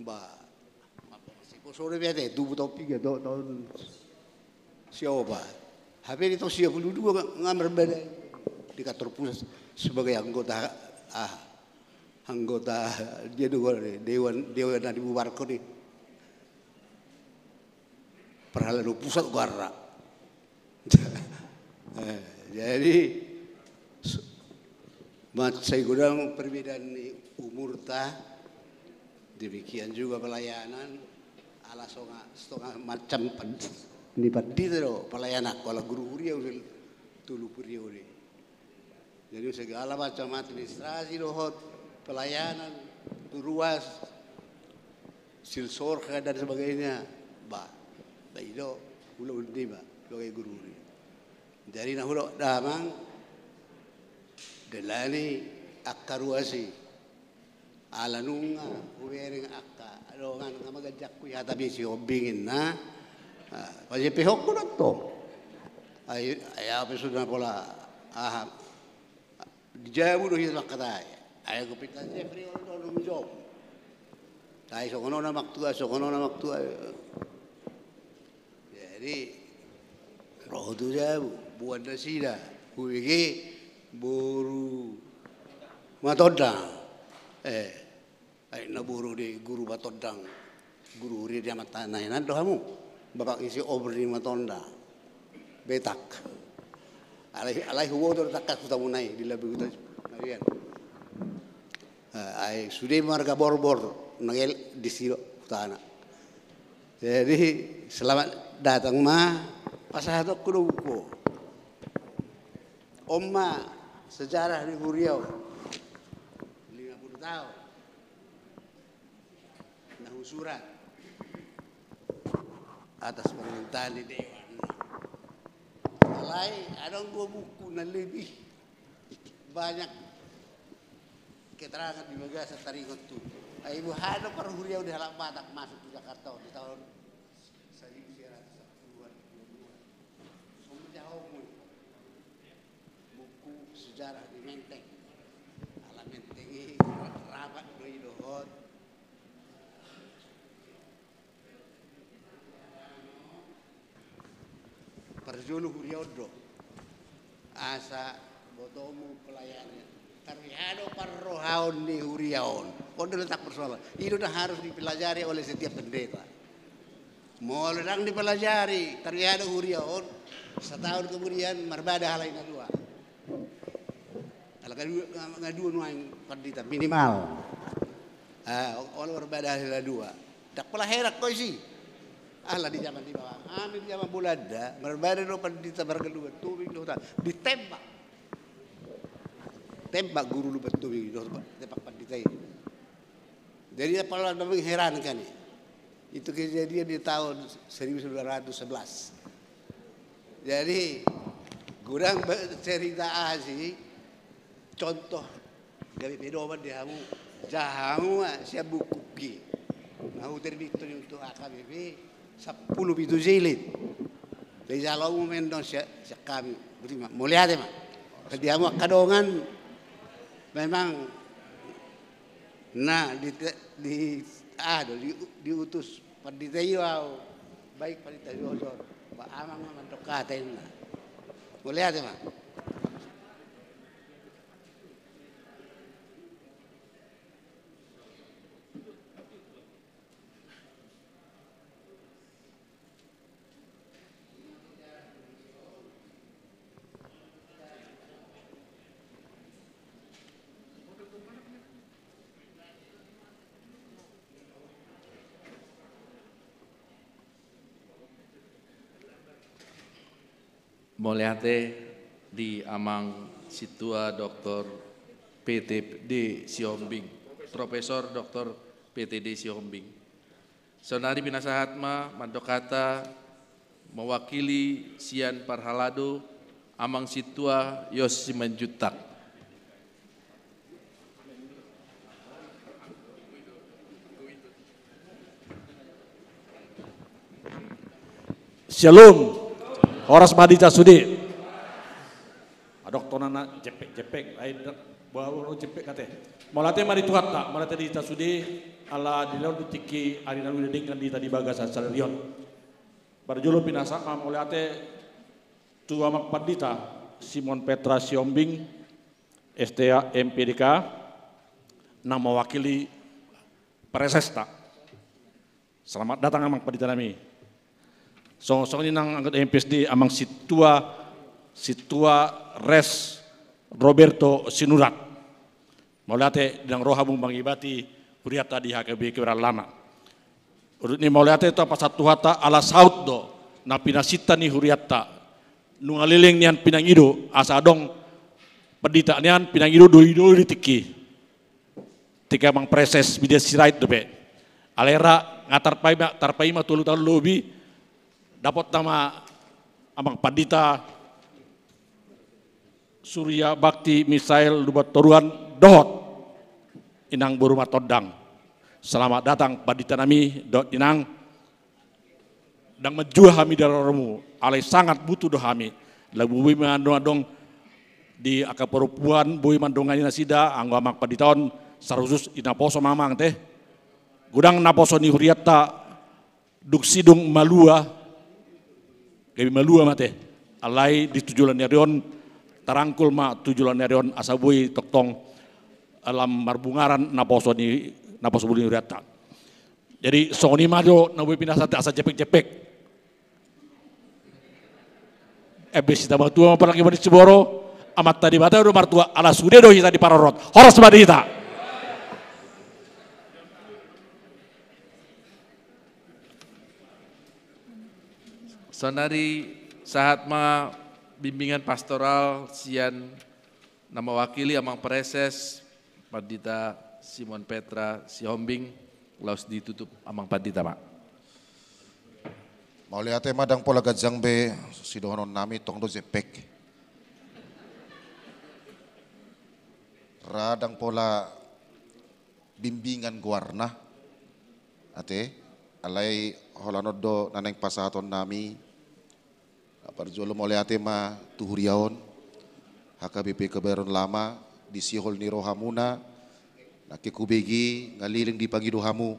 bah, masih poso dope ate, tubu tahun piga, tahun sia opat. Hape di tahun sia pulu dua nga, nga marbadai di kantor pusat sebagai anggota, ah, anggota dia do, dewan, dewan na dibubarkon i. Parhalado pusat goarna. Eh, jadi mansai godang perbedaan ni umurta, demikian juga pelayanan, ala songa, setengah macam pand-, ni pandita do pelayananku, ala guru huria usul tolu periode. Jadi segala macam administrasi dohot pelayanan tu ruas, silsor dan sebagainya, bah, bah i do, ulaon ni ma sebagai guru huria. Jadi na hudok damang, dalani angka ruas i. Ala nunga hubereng angka dongan, nga ma ganjangku i hata pe si Hombing ninna. Ah, pajempehonku do tong. Ai, ai au pe suda pola aha, Di jabu do hita mangkatai. Ai hupainta Jeffrey, olo do, olo do, jom. Ai songon on amang tua, songon on amang tua. Jadi ro tu jabu, boan nasida, hubege boru Matondang. Eh, ai na boru ni guru Matondang, guru huria ni amanta na hinan do hamu. Bapak ni si Obri Matondang, Betak. Alai, alai huboto do tangkas hutamuna i di Labuan Huta Nawian. Eh, ai sude marga Borbor, nangel disi do hutana. Jadi selamat datang ma, pasahatonku do buku on. On ma sejarah ni huria on. Lima puluh tahun na husurat atas permintaan ni dewan. Alai adong dua buku na lebih banyak keterangan di bagasan taringot tu. Ai boha do parhuriaon ni halak Batak masuk tu Jakarta on di tahun seribu sembilan ratus sepuluhan, dua puluhan. Songon dia ho mui. Buku sejarah di Menteng. Ala Menteng i rapat do i dohot parjolo huria on do. Asa botomu pelayanan. Tarbeha do parrohaon ni huria on. On do letak persoalan. I do na harus dipelajari oleh setiap pendeta. Molo ndang dipelajari, tarbeha do huria on, sataon kemudian marbada halai na dua. Ala nga dua, nga dua nuaeng pandita, minimal. Ah, olo marbada halai na dua. Ndang pola heran ho disi. Ala di zaman di bawah, amin, di zaman Bolanda, marbada do pandita marga Lumban Tobing dohot, ditembak. Tembak guru Lumban Tobing dohot, tembak pandita i. Jadi, apala na mengherankan i. Itu kejadian di tahun seribu sembilan ratus sebelas. Jadi, godang ba-, cerita asi, contoh, gabe pedoman di hamu, ja hamu ma sian buku ki. Nah, huterbit tu untuk A K B P, sampulu pitu jilid. Jadi, jalo mu mendon sian, sian kami. Berarti ma, mauliate ma. Jadi, hamu angka dongan, memang Nah, di, di, ah, do, di, diutus pandita i do au, baik pandita Jojor, ba amang ma mandok hata inna. Mauliate ma. Mauliate di Amang Sintua Doktor P T D Sihombing, Profesor Doktor P T D Sihombing. Saonari pinasahat ma mandok hata mewakili sian parhalado Amang Sintua Yos Simanjuntak. Syalom. Horas ma di hita sude. Adong tona na jepek-jepek, ai da-, baru jepek kate. Mauliate ma di Tuhanta, mauliate di hita sude, ala dilehon do tingki ari na uli denggan di hita di bagasan sadari on. Parjolo pinasahat ma mauliate tu Amang Pandita Simon Petra Sihombing, S T A, M P D K, na mewakili presesta. Selamat datang, Amang Pandita nami. Songon, songon i nang anggota M P S D, Amang Sintua, Sintua Res Roberto Sinurat. Mauliate di na ro hamu mangibati hurianta di H K B Kebayoran Lama. Urut ni mauliate tu pasahat Tuhanta ala saut do na pinasinta ni hurianta. Nunga leleng nian pinangido, asa adong pandita nian pinangido doli-doli di tingki. Tingki Amang Praeses Bida Sirait dope. Alai ra nga tarpaima, tarpaima tu alualu lobi, dapotta ma Amang Pandita Surya Bakti Misael Lumban Toruan dohot Inang boru Matondang. Selamat datang pandita nami dohot inang. Ndang manjua hami di haroromu, alai sangat butuh do hami. Laho boi ma adong-adong di angka parompuan boi mandongani nasida, anggo amang pandita on, sai hushus di naposo ma amang te. Godang naposo ni hurianta, dung sidung malua, gabe malua ma te. Alai di tu joloan ni ari on, tarangkul ma tu joloan ni ari on, asa boi tongtong lam marbungaran naposo ni, naposo bulu ni hurianta. Jadi, songon i ma jo na boi pinasat asa jepek-jepek. Eme sita matua ma apalagi manis siboro, Amanta Debata do martua, ala sude do hita diparorot. Horas ma di hita. Saonari sahat ma bimbingan pastoral sian na mewakili Amang Praeses, Pandita Simon Petra Sihombing, laos ditutup Amang Pandita ma. Mauliate ma, ndang pola ganjang be sidohonon nami, tong do jepek. Ra ndang pola bimbingan goarna. Ate, alai holan on do na naeng pasahaton nami. Parjolo mauliate ma tu huria on, H K B P Kebayoran Lama, di sihol ni rohamuna, nangkin hubege ngalileng dipangido hamu,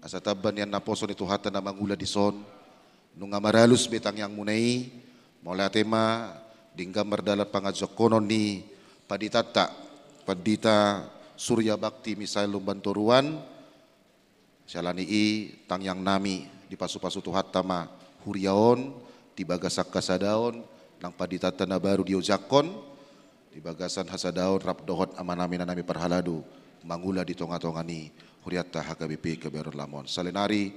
asa tamba nian naposo ni Tuhanta na mangula dison, nunga maralus be tangiangmuna i, mauliate ma denggan mardalan panganjongkonon ni panditanta, Pandita Surya Bakti Misael Lumban Toruan, Siala ni i tangiang nami, dipasupasu Tuhanta ma huria on, di bagasan hasadaon, nang panditanta na baru diojakhon, di bagasan hasadaon rap dohot amanami na nami parhalado, mangula di tongatonga ni hurianta H K B P Kebayoran Lama on. Saonari,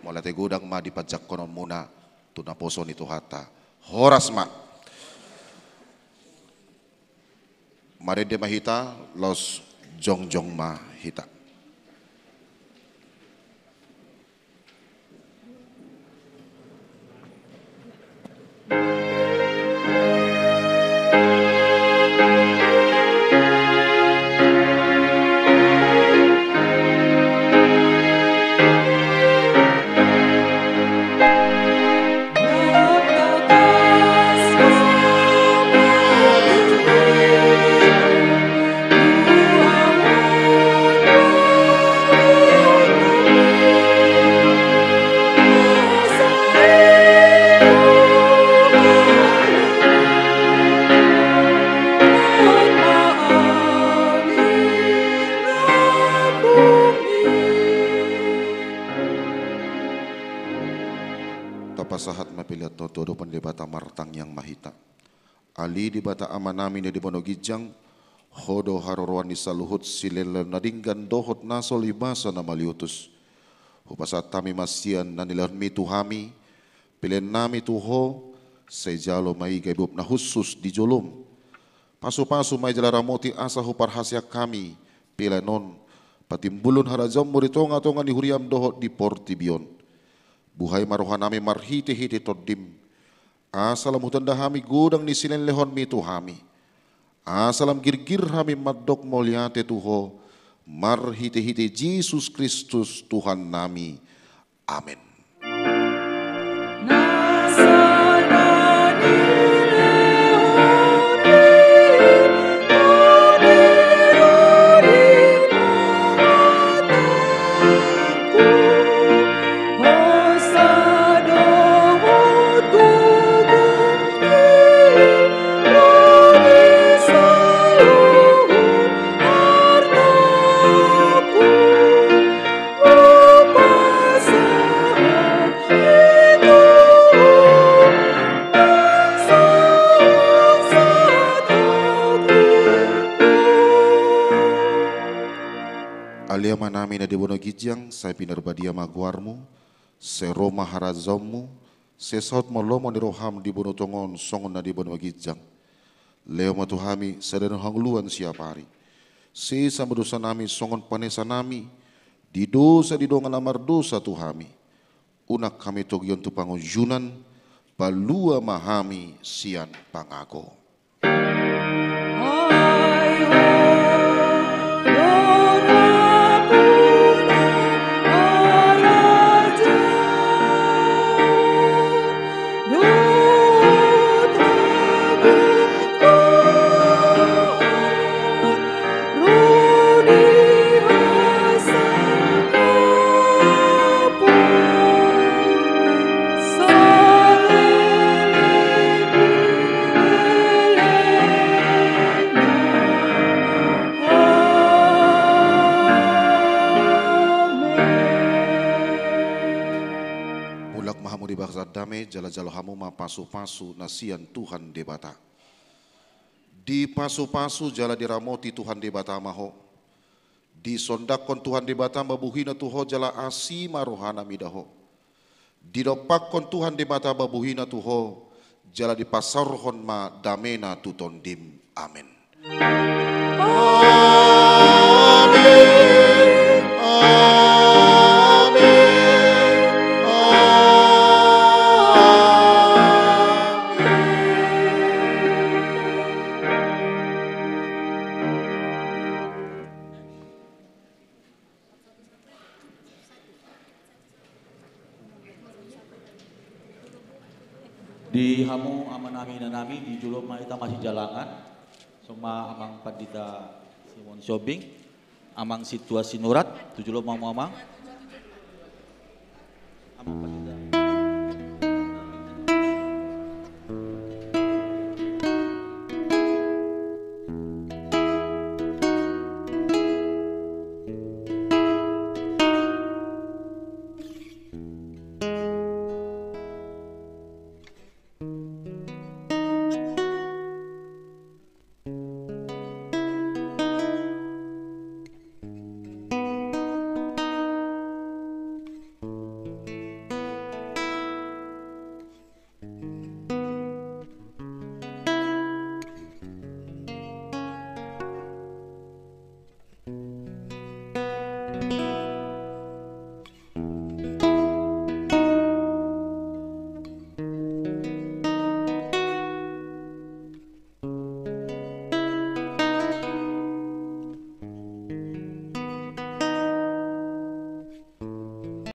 mauliate godang ma di panjangkononmuna, tu naposo ni Tuhanta. Horas ma. Marende ma hita, laos jongjong ma hita. Tapasahat ma pelean on tu adopan Debata, martangiang ma hita. Ale Debata Amanami na di banua ginjang, Ho do haroroan ni saluhut silehonlehon na denggan dohot na soli basa na mauliutus. Hupasahat hami ma sian na nilehonMi tu hami, pelean nami tu Ho, sai jalo ma i gabe uap na hushus di joloM. Pasupasu ma i jala ramoti asa huparhaseang hami pelean on, patimbulhon harajaonMu di tongatonga ni huriaM dohot di portibi on. Buhai ma rohanami marhitehite TondiM, asa lam hutanda hami godang ni silehonlehonMi tu hami. Asa lam girgir hami mandok mauliate tu Ho, marhitehite Jesus Kristus Tuhannami. Amen. Ale Amanami na di banua ginjang, sai pinarbadia ma goarMu, sai ro ma harajaonMu, sai saut ma lomo ni rohaM di banua tonga on songon na di banua ginjang. Lehon ma tu hami sadari on hangoluan siapari. Sesa ma dosanami songon panesanami di dosa ni dongan na mardosa tu hami. Unang hami togihon tu pangunjunan, palua ma hami sian pangago. Dame, jala jalo hamu ma pasupasu na sian Tuhan Debata. Dipasupasu jala diramoti Tuhan Debata ma ho. Disondangkon Tuhan Debata ma buhina tu ho jala asi ma rohana mida ho. Didompakkon Tuhan Debata ma buhina tu ho jala dipasaorhon ma damena tu tondim. Amen. Amen. Amen. Amen. Di hamu amanami inanami, di jolo ma hita masijalangan, songon ma amang pandita Simon Sihombing, amang sintua Sinurat, tu jolo ma hamu amang. Amang